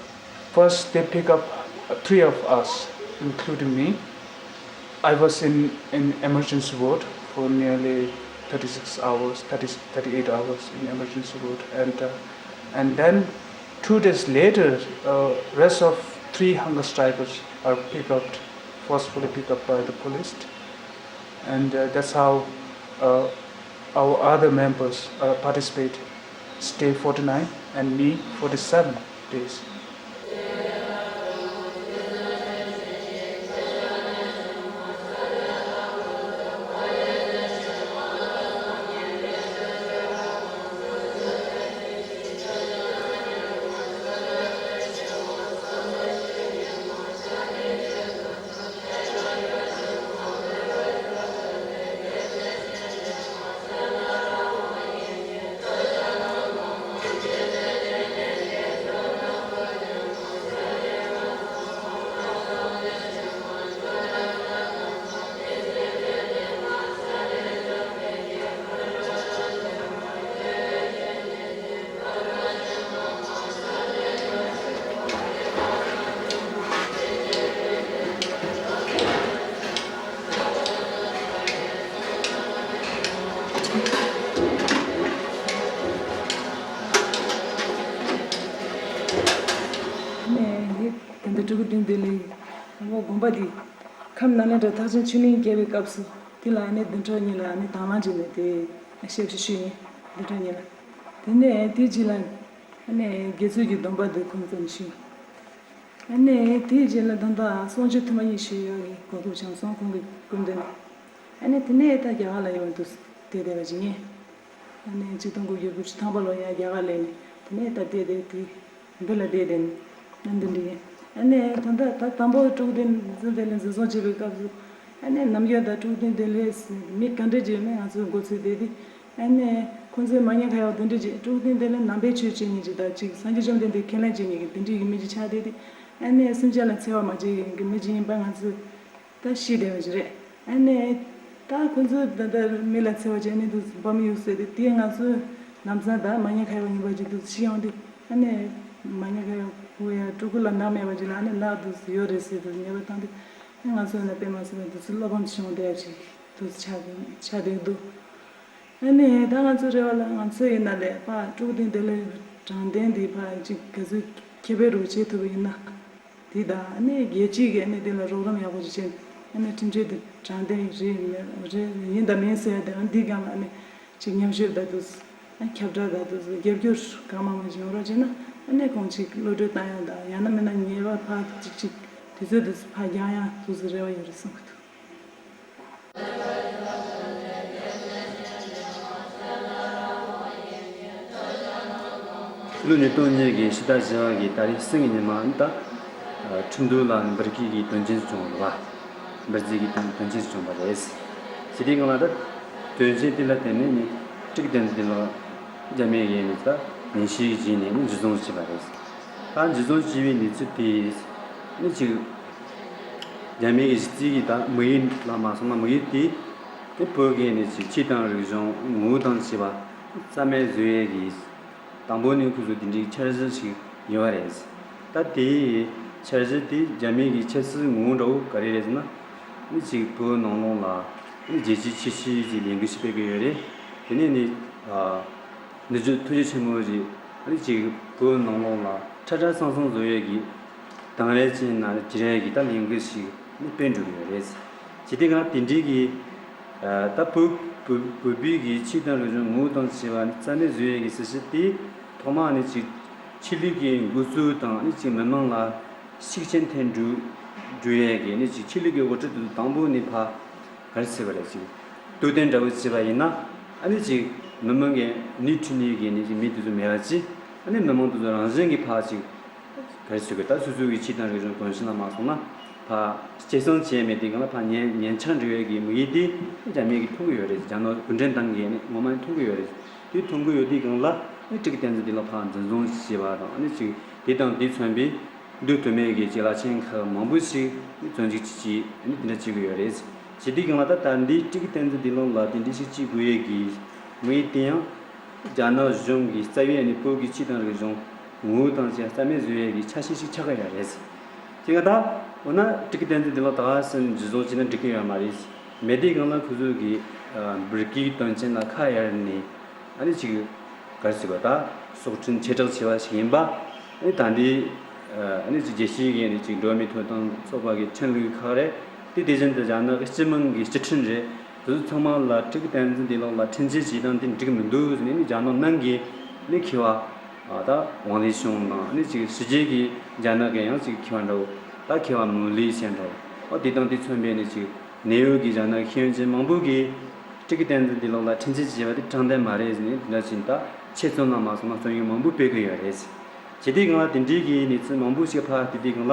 First, they pick up uh, three of us. including me. I was in, in emergency ward for nearly thirty-six hours, thirty, thirty-eight hours in emergency ward. And, uh, and then two days later, uh, rest of three hunger strikers are picked up, forcefully picked up by the police. And, uh, that's how, uh, our other members, uh, participate, stay forty-nine and me forty-seven days. ནས་ངས་ད་ལྟ་སྤྲུལ་སྐུ་བསྟན་འཛིན་ལགས་དང་པོ་དགོན་པ་འདི་ཁམས་ནཱ་ལེནྡྲ་ཐེག་ཆེན་ཆོས་གླིང་བསྐྱལ་བའི་སྐབས་སུ་དེ་ལ་ཨ་ནི་བདུན་ཕྲག་གཉིས་ལ་ཨ་ནི་དང་བླངས་བྱས་ནས་དེ་ཞབས་ཕྱི་ཞུས་ཡིན། བདུན་ཕྲག་གཉིས་ལ། དེ་ནས་དེའི་རྗེས་ལ་ཨ་ནི་དགེ་ཚུལ་གྱི་སྡོམ་པ་འདི་ཁོང་ཚོ་ནས་ཞུས། ཨ་ནི་དེའི་རྗེས་ལ་ད་ལྟ་སངས་རྒྱས་ཐོག་མ་ཉིད་ཞུ་ཡག་གི་གོ་སྐབས་བྱུང་སོང་ཁོང་གི་སྐུ་མདུན་ནས། ཨ་ནི་དེ་ནས་ད་རྒྱ་གར་ལ་ཡོང་དུས་བསྡད་བསྡད་པ་ཅིག་ཡིན། ཨ་ནི་ཆིག་སྟོང་དགུ་བརྒྱ་དགུ་བཅུ་ཐམ་པ་ལོ་ཡར་རྒྱ་གར་སླེབས་ནས་དེ་ནས་ད་བསྡད་བསྡད་དེ་བོད་ལ་བསྡད་བསྡད་ནས་ཨ་འདི་འདྲ་ཡིན། ཨ་ནི་ད་ལྟ་ད་དང་པོ་སྤྲུལ་སྐུ་བསྟན་འཛིན་བདེ་ལེགས་འཛིན་བཟུང་བྱེད་པའི་སྐབས་སུ་ཨ་ནི་ནམ་རྒྱུན་ད་སྤྲུལ་སྐུ་བསྟན་འཛིན་བདེ་ལེགས་མི་ག་འདྲ་ཅིག་ཡོད་མེད་ང་ཚོས་མགོ་ཚོས་བསྡད་དེ། ཨ་ནི་ཁོང་ཚོས་མ་ཉེས་ཁ་ཡོག་འདི་འདྲ་ཅིག་སྤྲུལ་སྐུ་བསྟན་འཛིན་བདེ་ལེགས་ནང་པའི་ཆོས་བྱེད་མཁན་ཅིག་དང་ཅིག་སངས་རྒྱས་བཅོམ་ལྡན་འདས་ཁས་ལེན་བྱེད་མཁན་གྱི་འདི་འདྲའི་གི་མི་ཅིག་ཆགས་བསྡད་དེ། ཨ་ནི་སེམས་ཅན་ལ་འཚེ་བ་མ་བྱེད་མཁན་གྱི་མི་ཅིག་ཡིན་པ་ང་ཚོས་ད་ཤེས་བསྡད་པ་ཅིག་རེད། ཨ་ནི་ད་ཁོང་ཚོས་ད་ལྟ་མི་ལ་འཚེ་བ་བྱས་ནས་འདུག་འབམ་ཡོད་ཟེར་ཏེ་དེ་ང་ཚོས་ལམ་སང་ད་མ་ཉེས་ཁ་ཡོག་ཡིན་པ་ཅིག་འདུག་ཤེས་ཡོང་དུས་ཨ་ནི་མ་ཉེས་ཁ་ཡོག་ཁོ་ཡ་སྤྲུལ་སྐུ་ལ་ནག་མེད་པ་ཅིག་ལ་ཨ་ནི་ལག་འདུག་ཡོད་རེད་ཟེར་དུས་ཉེས་པ་བཏང་དུས་ཨ་ང་ཚོ་ཡིན་ན་དཔེ་མ་སྲིད་པ་འདུག་སེ་བློ་ཕམ་བྱུང་བསྡད་ཅིག་འདུག་ཆགས་ཆགས་བསྡད་འདུག་ཨ་ནི་ད་ང་ཚོའི་རེ་བ་ལ་ང་ཚོ་ཡིན་ན་ལས་ཕ་སྤྲུལ་སྐུ་བསྟན་འཛིན་བདེ་ལེགས་དྲང་བདེན་འདི་ཕ་ཅིག་ག་ཚོད་ཁེ་ཕན་རོགས་བྱེད་ཐུབ་པ་ཡིན་ན། དེ་དང་ཨ་ནི་རྒྱལ་སྤྱིའི་གི་ཨ་ནི་དེ་ལ་རོགས་རམ་ཡག་པོ་ཅིག་བྱས་ཨ་ནི་ཁྲིམས་གཅོད་དེ་དྲང་བདེན་རེད་མེད་རེད་ཡིན་དང་མིན་ཟེར་ཡ་དེ་ཨ་འདི་སྒང་ལ་ཨ་ནི་ཅིག་ཉམས་ཞིབ་ད་དུ་ཨ་ཁྱབ་བསྒྲགས་ད་དུ་རྒྱབ་སྐྱོར་གང་མང་མང་ཞིག་ཡོང་རོགས་བྱས་ན་ཨ་ནི་ཁོང་ཅིག་གློད་གྲོལ་བཏང་ཡ་དང་ཡང་ན་མིན་ན་ཉེས་པ་ཕ་ཅིག་ཅིག་དུས་ཚོད་དུ་ཕ་རྒྱང་ཡ་དུས་སུ་རེ་བ་ཡོད་རེད་གསུང་གི་འདུག་ལོ་ཉིས་སྟོང་གཉིས་ཀྱི་ཕྱི་ཟླ་བཞི་བ་གི་ཏ་རིག་སང་གི་ཉི་མ་ནི་ད་ཁྲིན་ཏུའུ་ལ་འབུར་སྐད་ཀྱི་དོན་རྐྱེན་བྱུང་བ་རེད་བ། འབུར་རྫས་ཀྱི་དོན་དོན་རྐྱེན་བྱུང་བ་རེད། དེ་དུས་སྒང་ལ་ད་དོན་རྐྱེན་དེ་ལ་བརྟེན་ནས་ནི་སྤྲུལ་སྐུ་བསྟན་འཛིན་ལགས་རྒྱ་མིའི་ཡན་ནས་ད་ཉེན་བཤེར་བྱས་ནས་ནི་འཇུ་བཟུང་བྱས་པ་རེད། ད་འཇུ་བཟུང་བྱས་པའི་གནས་ཚུལ་དེ་ནི་ཅིག་རྒྱ་མིའི་གཞི་རྩའི་གི་ད་དམིགས་ཡུལ་ལ་མ་སོང་ན་དམིགས་ཡུལ་དེ་ནི་བོད་ཀྱི་ནི་ཅིག་ཆོས་དང་རིག་གཞུང་ངོ་བོ་དང་བཅས་པ་རྩ་མེད་བཟོ་ཡས་ཀྱི་དང་པོ་ནས་ཁོ་ཚོ་དེ་འདྲའི་འཆར་གཞི་ཞིག་ཡོད་པ་རེད། ད་དེའི་འཆར་གཞི་དེ་རྒྱ་མིའི་གི་ཆབ་སྲིད་ངོ་བོ་འདྲ་བོ་ག་རེ་རེད་ཟེར་ན། ཨ་ནི་ཅིག་བོད་ནང་ལོགས་ལ་ཨ་ནི་རྒྱལ་སྤྱིའི་ཆོས་བྱེད་ཀྱི་ལས་འགུལ་ཞིག་སྤེལ་གི་ཡོད་རེད། དེ་ནས་ནི་ཨ་ནུས་རྒྱུ་ཐུགས་རྗེ་ཆེན་མོ་རེད། ཨ་ནི་ཅིག་བོད་ནང་ལོགས་ལ་ཁྲ་ཁྲ་སང་སང་བཟོ་ཡས་ཀྱི་དང་རེ་ཅན་ན་ནི་ཇི་རེ་གི་ད་ལས་འགུལ་ཞིག་ནི་སྤེལ་འགྲོ་གི་ཡོད་རེད། ཇི་སྟེ་གང་དེ་འདྲའི་གི་ད་བོད་བོད་བོད་པའི་གི་ཆོས་དང་རིག་གཞུང་ངོ་བོ་དང་བཅས་པ་ནི་རྩ་མེད་བཟོ་ཡས་ཀྱི་སྲིད་བྱུས་དེ་ཐོག་མ་ནས་ཅིག་ཆོས་ལུགས་ཀྱི་འགོ་གཙོ་དང་ནི་ཅིག་མི་མང་ལ་ཤུགས་རྐྱེན་ཐེབས་འགྲོ་འགྲོ་ཡས་ཀྱི་ནི་ཅིག་ཆོས་ལུགས་ཀྱི་དབུ་ཁྲིད་དེ་དང་པོ་ནས་ཕ་ག་རེ་ཟེར་བ་རེད། ཅིག་དུས་སྟོན་འདྲ་བོ་བྱས་པ་ཡིན་ན་ཨ་ནི་ཅིག་མི་མང་གི་ནུས་མཐུ་ནུས་ཀྱི་ནི་ཅིག་མི་དེ་ཚོ་མེད་པ་ཅིག་ཨ་ནི་མི་མང་དེ་ཚོ་རང་བཞིན་གྱིས་ཕ་ཅིག་ག་རེ་ཟེར་དགོས། ད་སོ་སོའི་གི་ཆོས་དང་རིག་གཞུང་གོམས་གཤིས་ལ་མ་སོང་ན་ཕ་སྐྱེད་སྲིང་བྱས་མེད་དུས་སྒང་ལ་ཕ་ཉེན་ཉེན་ཆག་འགྲོ་ཡས་ཀྱི་དམིགས་ཡུལ་དེ་རྒྱ་མིས་ཀྱིས་མཐོང་གི་ཡོད་རེད། རྒྱ་ནག་གུང་ཁྲན་ཏང་གིས་ནི་ངོ་མ་མཐོང་གི་ཡོད་རེད། དེ་མཐོང་གི་ཡོད་དུས་སྒང་ལ་ནི་སྤྲུལ་སྐུ་བསྟན་འཛིན་དེ་ལ་ཕ་འཛིན་བཟུང་བྱས་པ་དང་ནི་ཅིག་དེ་དང་དེ་མཚོན་པའི་མདོ་དུ་མའི་གི་ཅིག་བླ་ཆེན་ཁག་མང་པོ་ཞིག་ནི་བཙོན་འཇུག་བྱས་ནི་དེ་འདྲ་བྱེད་ཀྱི་ཡོད་རེད། བྱས་དུས་སྒང་ལ་ད་ད་འདི་སྤྲུལ་སྐུ་བསྟན་འཛིན་དེ་ལ་ལ་དེ་འདྲ་ཞིག་བྱེད་དགོས་ཡས་ཀྱི་དམིགས་ཡུལ་དེ་ཡང་རྒྱ་ནག་གཞུང་གིས་རྩ་བའི་ནི་བོད་ཀྱི་ཆོས་དང་རིག་གཞུང་ངོ་བོ་དང་བཅས་རྩ་མེད་བཟོ་ཡས་ཀྱི་འཆར་གཞི་ཞིག་ཆགས་ཀྱི་ཡོད་རེད། དེ་ག་ད་ འོ་ན་སྤྲུལ་སྐུ་བསྟན་འཛིན་བདེ་ལེགས་ད་ག་སེ་འཇུ་བཟུང་བྱས་ན་འགྲིག་གི་ཡོད་མ་རེད། མེད་དུས་སྒང་ལ་ཁོ་ཚོ་གི་ཨ་འབུར་སྐུའི་དོན་རྐྱེན་ལ་ཁ་གཡར་ནས་ཨ་ནི་ཅིག་ག་རེ་ཟེར་བ་ད་སྲོག་ཁྲིམས་ཆེ་དྲགས་ཆེ་བ་ཞིག་ཡིན་པ། ཨ་ནི་ད་འདི་ཨ་ནི་ཅིག་རྒྱལ་སྤྱིའི་གི་ཨ་ནི་ཅིག་འགྲོ་བ་མིའི་ཐོབ་ཐང་ཚོགས་པ་གི་ཁྲིམས་ལུགས་ཁག་རེད། དེ་དེ་བཞིན་དུ་རྒྱ་ནག་གི་སྤྱི་དམངས་ཀྱི་སྤྱི་ཁྲིམས་རེད། དེ་ཚོ་ཚང་མ་ལ་སྤྲུལ་སྐུ་བསྟན་འཛིན་བདེ་ལེགས་ལ་ཁྲིམས་ཆད་བྱེད་སྟངས་དེ་འགྲིག་མི་འདུག་ཟེར་ནས་ནི་རྒྱ་ནག་ནང་གི་ནི་མཁས་པ་ཨ་ད་ཝང་ལི་ཞུང་དང་ནི་ཅིག་ཕྱི་རྒྱལ་གྱི་རྒྱ་ནག་གི་ཡང་ཅིག་མཁས་པ་འདྲ་བོ་ད་མཁས་པ་མུ་ལི་ཞེས་འདྲ་བོ་ཨ་དེ་དང་དེ་མཚོན་པའི་ནི་ཅིག་གནད་ཡོད་ཀྱི་རྒྱ་ནག་གི་ཤེས་ཡོན་ཅན་མང་པོ་གིས་སྤྲུལ་སྐུ་བསྟན་འཛིན་བདེ་ལེགས་ལ་ཁྲིམས་ཆད་བྱས་པ་དེ་དྲང་བདེན་མ་རེད་ཟེར་ནས་དེ་འདྲ་བྱས་ནས་ད་ཆེད་བཙོན་ལ་མ་སོང་ན་བཙོན་ཡིག་མང་པོ་སྤེལ་གི་ཡོད་རེད། བྱས་དུས་སྒང་ལ་དེ་འདྲའི་གི་གནས་ཚུལ་མང་པོ་ཞིག་ཕར་བལྟས་དུས་སྒང་ལ་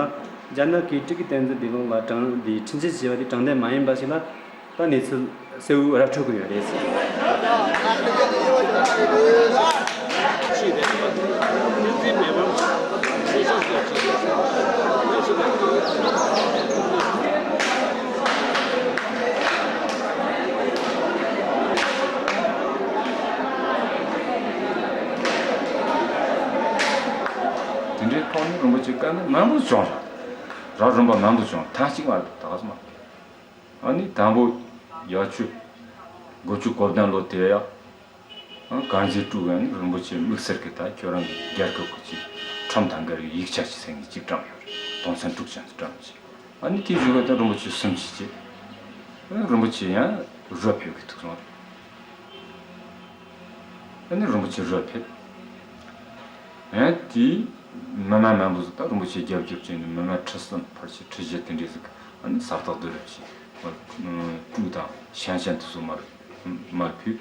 རྒྱ་ནག་གི་སྤྲུལ་སྐུ་བསྟན་འཛིན་བདེ་ལེགས་ལ་དྲང་འདི་ཁྲིམས་ཆད་བྱས་པ་དེ་དྲང་བདེན་མ་ཡིན་པ་ཞིག་ལ་ད་གནས་ཚུལ་གསལ་བོ་ར་འཕྲོད་ཀྱི་ཡོད་རེད། དེ་འདྲའི་ཐོག་ནས་རིན་པོ་ཆེ་བཀའ་གནང་མང་པོ་བྱུང་ར། རབ་རིམ་པ་མང་པོ་བྱུང་ཐང་གཅིག་མ་རེད་ད་ག་སོ་མ། ཨ་ནི་དང་པོ་ཡ་ཆུ་དགུ་བཅུ་གོ་བདུན་ལོ་དེ་ཡ། ཨ་དཀར་མཛེས་དྲུག་ཡང་ནི་རིན་པོ་ཆེ་དམིགས་བསལ་གྱི་ད་ཁྱོད་རང་གི་རྒྱལ་ཁབ་ཀྱི་ཅིག་ཁྲིམས་དང་འགལ་བའི་ཡིག་ཆ་ཅིག་ཟེར་ནས་ཅིག་བཀྲམ་ཡོད་རེད། དོན་ཚན་དྲུག་ཅན་དུ་བཀྲམ་ཅིག་ཨ་ནི་དེའི་གཞུག་གུ་ད་རིན་པོ་ཆེ་གསུམ་ཅིག་ཅིག་ཨ་རིན་པོ་ཆེ་ཡང་རོ་ཕེབས་ཀྱི་འདུག་སོང་རེད། ཨ་ནི་རིན་པོ་ཆེ་རོ་ཕེབས། ཨ་དེའི་མི་མང་མང་པོ་ཟིག་ད་རིན་པོ་ཆེ་རྒྱབ་སྐྱོར་བྱས་ནས་མི་མང་ཁྲི་གསུམ་ཕལ་ཆེར་ཁྲི་བཞི་དེ་འདྲས་ཟིག་ཨ་ནི་ས་རྟགས་བསྡུ་རུབ་བྱས། ཨ་ཀྲུའུ་དང་ཞང་ཞུང་དེ་ཚོ་མར་མར་ཕུད།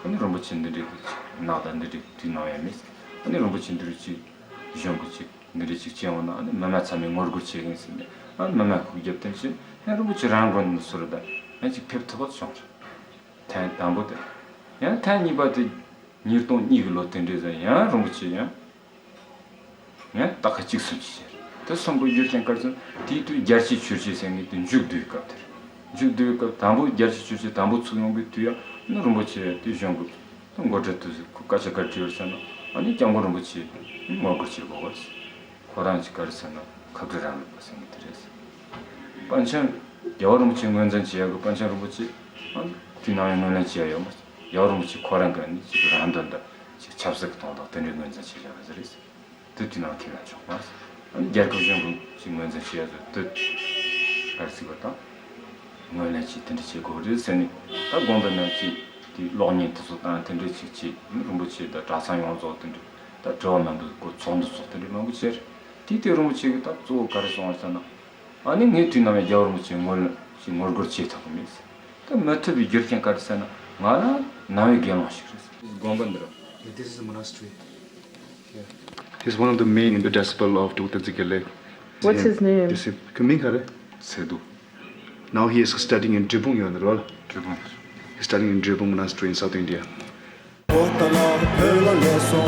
ཨ་ནི་རིན་པོ་ཆེ་འདི་འདྲས་ཀྱི་ནགས་དང་འདི་འདྲས་དུས་ནམ་ཡང་མེད། ཨ་ནི་རིན་པོ་ཆེ་འདི་རུ་ཅིག་གཞུང་གི་ཅིག་འདི་འདྲས་ཅིག་བྱས་འོང་ན་ཨ་ནི་མི་མང་ཚང་མས་ངོ་རྒོལ་བྱེད་གི་ཡིན་ཟེར་ནས་ཨ་ནི་མི་མང་ཁུག་རྒྱབ་རྟེན་བྱས་ཨ་རིན་པོ་ཆེ་རང་དགོན་ནས་སུ་རུ་ད་ཨ་ཅིག་ཕེབས་ཐུབ་པ་བྱུང་རེད། ཐེངས་དང་པོ་དེ། ཡང་ཐེངས་གཉིས་པ་དེ་ཉིས་སྟོང་གཉིས་ཀྱི་ལོ་དེ་འདྲས་ཟེར་ཡང་རིན་པོ་ཆེ་ཡང་། ཡང་ད་ཁ་གཅིག་སུ་གཅིག་བྱས། དེ་གསུམ་པོ་རྒྱུ་རྐྱེན་ག་རེ་ཟེར་ན་དེའི་དུས་རྒྱལ་གཅེས་ཆོས་གཅེས་ཟེར་མཁན་དེ་མཇུག་བསྡུའི་སྐབས་དེར། མཇུག་བསྡུའི་སྐབས་དང་པོ་རྒྱལ་གཅེས་ཆོས་གཅེས་དང་པོ་ཚུགས་ཡོང་གི་དུས་ཡང་ནི་རིན་པོ་ཆེ་དེ་གཞུང་གི་མགོ་ཁྲིད་དུ་ཁོ་སྐད་ཆ་ག་རེ་དྲིས་པ་ཟེར་ན་ཨ་ནི་སྐྱབས་མགོན་རིན་པོ་ཆེ་ངོ་རྒོལ་བྱེད་དགོས་པ་རེད། ཁོ་རང་གཅིག་ག་རེ་ཟེར་ན་ཁ་བྲལ་རིང་ལུགས་པ་ཟེར་མཁན་དེ་རེད། པཎ་ཆེན་རྒྱལ་བ་རིན་པོ་ཆེ་ངོས་འཛིན་བྱེད་ཡག་གི་པཎ་ཆེན་རིན་པོ་ཆེ་ཨ་ནི་དུས་ནམ་ཡང་ངོས་ལེན་བྱེད་ཡག་ཡོད་མ་རེད། རྒྱལ་བ་རིན་པོ་ཆེ་ཁོ་རང་གིས་ནི་ཅིག་རང་དོན་དང་ཅིག་ཆབ་སྲིད་ཀྱི་དོན་དག་དེ་འདྲའི་ངོས་འཛིན་བྱེད་བཞག་པ་ཟིག་རེད། དེ་དུས་ནམ་ཁས་ལེན་བྱུང་མ་རེད། ཨ་ནི་རྒྱལ་ཁབ་གཞུང་གི་ཅིག་ངོས་འཛིན་བྱེད་ཡག་ཟིག་དེ་ག་རེ་ཟེར་བ་དང་ངོས་ལེན་བྱེད་དེ་འདྲ་བྱེད་དགོས་རེད་ཟེར་ནས་ད་དགོངས་པ་ནང་ཅིག་དེ་གློག་བརྙན་དེ་ཚོ་དང་དེ་འདྲ་ཅིག་བྱེད་རིན་པོ་ཆེ་དང་གྲྭ་ཚང་ཡོངས་རྫོགས་དེ་འདྲ་ད་དྲི་བ་མང་པོ་སྐོར་ཚོགས་འདུ་ཚོགས་དེ་འདྲ་མང་པོ་བྱས་རེད། དེ་དུས་རིན་པོ་ཆེ་གིས་ད་གཙོ་བོ་ག་རེ་གསུངས་པ་ཟེར་ན། ཨ་ནི་ངས་དུས་ནམ་ཡང་རྒྱལ་བ་རིན་པོ་ཆེ་ངོ་ལ་ཞིག་ངོ་རྒོལ་བྱེད་ཐུབ་ཀྱི་མེད། ད་མི་ཐུབ་པའི་རྒྱུ་རྐྱེན་ག་རེ་ཟེར་ན་ང་རང་ནང་པའི་དགེ་སློང་ཞིག་རེད། དགོན་པ་འདི་ར། This is a monastery. Yeah. He's one of the main in the disciple of Druk Tenzin Gyalek. What's his name? This is Kuming Hare. Sedu. Now he is studying in Drepung, you know, right? Drepung. He's studying in Drepung Monastery in South India. པོ་ཏ་ལ་བོད་ལ་ལེགས་སོ།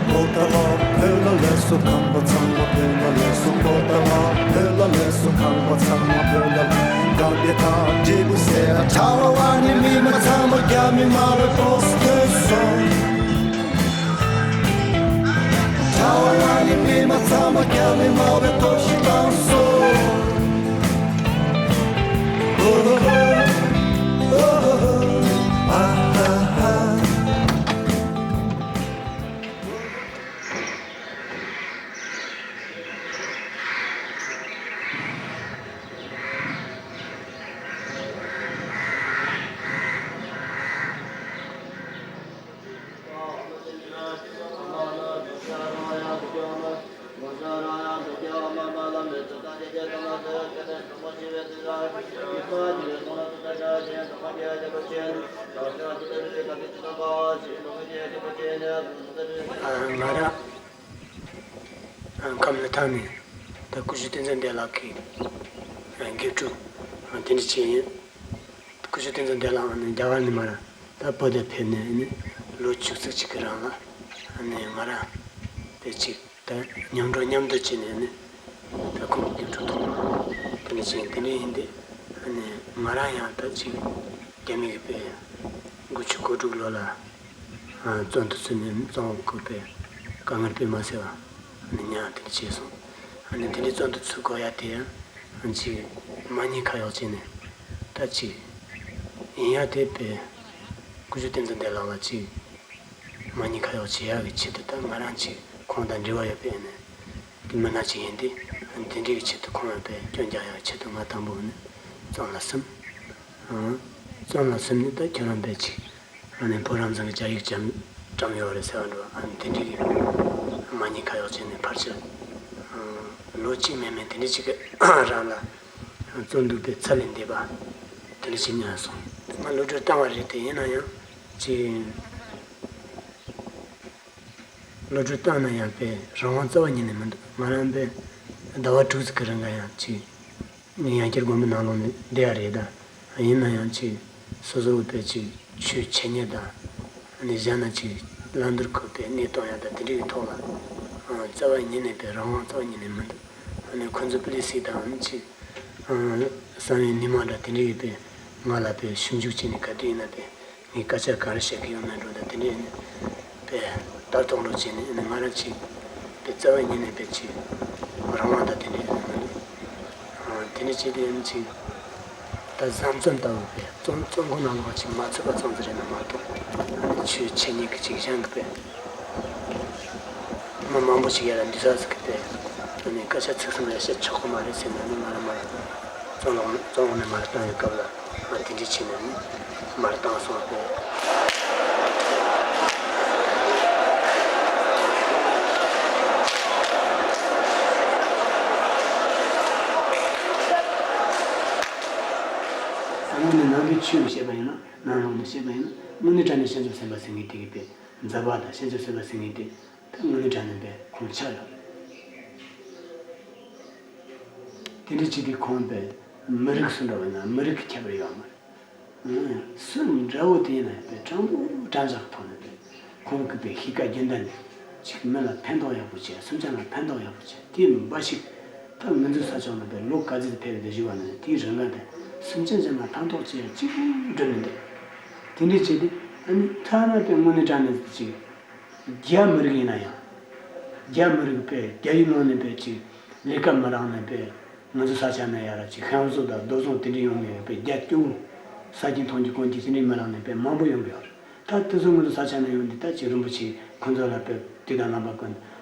པོ་ཏ་ལ་བོད་ལ་ལེགས་སོ། ཁམས་པ་ཚང་མ་བོད་ལ་ལེགས་སོ། པོ་ཏ་ལ་བོད་ལ་ལེགས་སོ། ཁམས་པ་ཚང་མ་བོད་ལ་ལེགས། གང་དེ་དང་འབྲས་བུ་ཟེར་ན་གྲྭ་བ་བ་ནི་མི་མ་ཚང་མ་རྒྱ་མི་མ་བའི་པོ་སི་ཐོས་སོང་། གྲྭ་བ་བ་ནི་མི་མ་ཚང་མ་རྒྱ་མི་མ་བའི་ཐོ་ཤི་བཏང་སོང་། ང་རང་ཁམས་ལ་ཐང་ནས་ད་སྐུ་ཞབས་བསྟན་འཛིན་བདེ་ལེགས་ཀྱི་དགེ་ཕྲུག་དེ་འདྲ་ཅིག་ཡིན། སྐུ་ཞབས་བསྟན་འཛིན་བདེ་ལེགས་ནི་རྒྱ་གར་ནས་མར་ད་བོད་དུ་ཕེབས་ནས་ནི་ལོ་བཅུ་གཅིག་ཅིག་གི་རིང་ལ་ནི་ང་རང་དེ་ཅིག་ད་མཉམ་འགྲོ་མཉམ་འདུག་བྱས་ནས་ནི་ད་ཁོང་གི་ཕྲུ་གུ་དེ་འདྲ་ཅིག་དེ་འདྲ་ཡིན་ཏེ་ནི་ང་རང་ཡང་ད་ཅིག་རྒྱ་མི་གི་དཔེ་དགུ་བཅུ་གོ་དྲུག་ལོ་ལ་བཙོན་དུ་ཚུད་ནས་ནི་བཙོན་འོག་བཀོད་པའི་དཀའ་ངལ་དཔེ་མ་སེལ་བ་ནི་མྱངས་དེ་འདྲ་བྱས་སོང་། ཨ་ནི་དེ་འདྲའི་བཙོན་དུ་ཚུད་དགོས་ཡ་དེ་ཡང་ཅིག་མ་ཉེས་ཁ་གཡོགས་བྱས་ནས་ད་ཅིག་ཡིན་ཡ་དེ་དཔེ་སྐུ་ཞབས་བསྟན་འཛིན་བདེ་ལགས་ལ་ཅིག་མ་ཉེས་ཁ་གཡོགས་བྱེད་ཡ་གི་ཆེད་དུ་ད་ང་རང་ཅིག་ཁོང་དང་འབྲེལ་བ་ཡོད་པའི་ནས་དེ་མི་སྣ་ཅིག་ཡིན་དུས་དེ་འདྲའི་གི་ཆེད་དུ་ཁོང་ཡོད་པའི་སྐྱོན་རྒྱག་ཡ་གི་ཆེད་དུ་ང་དང་པོ་ནས་བཙོན་ལ་སོང་། བཙོན་ལ་སོང་ནས་ད་ཁྱོད་རང་དཔེ་ཅིག་ཨ་ནི་བོད་རང་བཙན་གྱི་སྐྱབས་ཡིག་བཀྲམ་བཀྲམ་ཡོད་རེད་ཟེར་བ་འདྲ། ཨ་ནི་དེ་འདྲའི་གི་མ་ཉེས་ཁ་གཡོགས་བྱས་ནས་ཕལ་ཆེར་ལོ་གཅིག་མིན་མིན་དེ་འདྲ་ཅིག་གི་རང་ལ་བཙོན་འདུག་པའི་ཚ་ལས་འདས་པ་དེ་འདྲ་ཞིག་ཉར་སོང་། ང་གློད་གྲོལ་བཏང་བ་རེད་དེ། ཡིན་ན་ཡང་ཅིག་གློད་གྲོལ་བཏང་ན་ཡང་དཔེ་རང་དབང་རྩ་བ་ཉིད་ནས་མི་འདུག་ང་རང་དཔེ་ཟླ་བ་དྲུག་ཙམ་གི་རིང་ལ་ཡང་ཅིག་ངས་ཡང་བསྐྱར་དགོན་པའི་ནང་ལོགས་ནས་བསྡད་ཡ་རེད་ད། ཡིན་ན་ཡང་ཅིག་སོ་སོ་བོད་པའི་ཅིག་ཆོས་འཆད་ཉན་དང་། ཨ་ནི་གཞན་ན་ཅིག་བླང་དོར་ཁུར་བའི་གནས་སྟངས་ཡང་དང་དེ་འདྲའི་གི་ཐོག་ལ་ཨ་རྩ་བ་ཉིད་ནས་པའི་རང་དབང་རྩ་བ་ཉིད་ནས་མི་འདུག་ཨ་ནི་ཁོ་ཚོ་པུ་ལི་སི་དང་ཨ་ནི་ཅིག་ཨ་གསང་བའི་སྣེ་མང་འདྲ་དེ་འདྲའི་གི་པའི་ང་ལ་པའི་ཞིབ་འཇུག་བྱས་ནས་ག་དུས་ཡིན་ན་པའི་ངས་སྐད་ཆ་ག་རེ་བཤད་གི་ཡོད་མེད་འགྲོ་ད་དེ་འདྲའི་ནི་པའི་ལྟ་རྟོག་འགྲོ་བྱས་ནས་ནི་ང་རང་ཅིག་པའི་རྩ་བ་ཉིད་ནས་པའི་ཅིག་རང་དབང་དང་དེ་འདྲའི་ནི་མི་འདུག་ཨ་དེ་འདྲ་བྱས་ཏེ་ཡིན་ཅིག་ད་བཟའ་བཙོན་ལྟ་བུ་པའི་བཙོན་བཙོན་ཁང་ནང་ལོགས་ཅིག་མ་ཚུད་པ་ཙམ་ཟིག་རེད་ན་མ་གཏོགས་ཨ་ནི་ཆོས་འཆད་ཉན་གི་ཅིག་གཞན་གི་པའི་མི་མང་པོ་ཞིག་ཡར་ལ་འདུས་ས་ཟིག་གི་པའི་ཨ་ནི་སྐད་ཆ་ཚིག་གསུམ་ཡང་བཤད་ཆོག་གི་མ་རེད་ཟེར་ནས་ནི་ང་རང་མར་བཙོན་འོག་བཙོན་འོག་ནས་མར་བཏང་བའི་སྐབས་ལ་ང་དེ་འདྲ་བྱས་ནས་ནི་མར་བཏང་སོང་པས། དངོས་གནས་ནང་གི་ཆོས་བཤད་པ་ཡིན་ན་ནང་ལོགས་ནས་བཤད་པ་ཡིན་ན་དངོས་གནས་དྲང་གནས་བྱང་ཆུབ་སེམས་དཔའ་ཟེར་མཁན་དེ་གི་པའི་མཛད་པ་དང་བྱང་ཆུབ་སེམས་དཔའ་ཟེར་མཁན་དེ། ད་དངོས་གནས་དྲང་གནས་པའི་ཁོང་ཆགས་ཡོད་རེད། དེ་འདྲ་བྱས་ཏེ་ཁོང་པའི་མི་རིགས་སུ་འདྲ་བ་ན་མི་རིགས་ཀྱི་ཁྱད་པར་ཡོད་མ་རེད། སུ་འདྲ་བོ་དེ་ཡིན་ན་པའི་དྲང་པོ་དྲང་བཞག་ཐོག་ནས་པའི་ཁོང་གི་པའི་གཤིས་ཀ་རྒྱུན་ལྡན་ནས་ཅིག་མི་ལ་ཕན་ཐོགས་ཡག་པོ་བྱས། སེམས་ཅན་ལ་ཕན་ཐོགས་ཡག་པོ་བྱས། དེ་འབའ་ཞིག་ད་ང་ཚོའི་ས་ཕྱོགས་ནས་པའི་ལོ་ག་ཚོད་ཕེབས་ཏེ་བཞུགས་པ་ན་དེའི་རིང་ལ་པའི་སེམས་ཅན་གཞན་ལ་ཕན་ཐོགས་བྱས་གཅིག་པུ་འགྲུབ་མི་འདུག་དེ་འདྲ་བྱས་ཏེ་ཨ་ནི་ཐ་ན་པའི་དངོས་གནས་དྲང་གནས་ཅིག་རྒྱ་མི་རིགས་ཡིན་ན་ཡང་། རྒྱ་མི་རིགས་པས་རྒྱ་ཡིག་ནང་ནས་པའི་ཅིག་ལས་ཀ་མི་རག་ནས་པའི་ང་ཚོ་ས་ཆ་ནས་ཡར་ཅིག་ཤང་བཟོ་དང་རྡོ་བཟོ་དེ་འདྲ་ཡོང་མཁན་པའི་རྒྱ་སྐྱོ་བོ་ས་ཀྱི་མཐོང་རྒྱུ་དཀོན་རྒྱུ་དེ་འདྲའི་མི་རག་ནས་པའི་མང་པོ་ཡོང་གི་ཡོད་རེད། ད་དེ་ཚོ་ང་ཚོ་ས་ཆ་ནས་ཡོང་དུས་ད་ཅིག་རིན་པོ་ཆེ་ཁོང་ཚོ་ལ་པའི་དུས་དང་རྣམ་པ་ཀུན་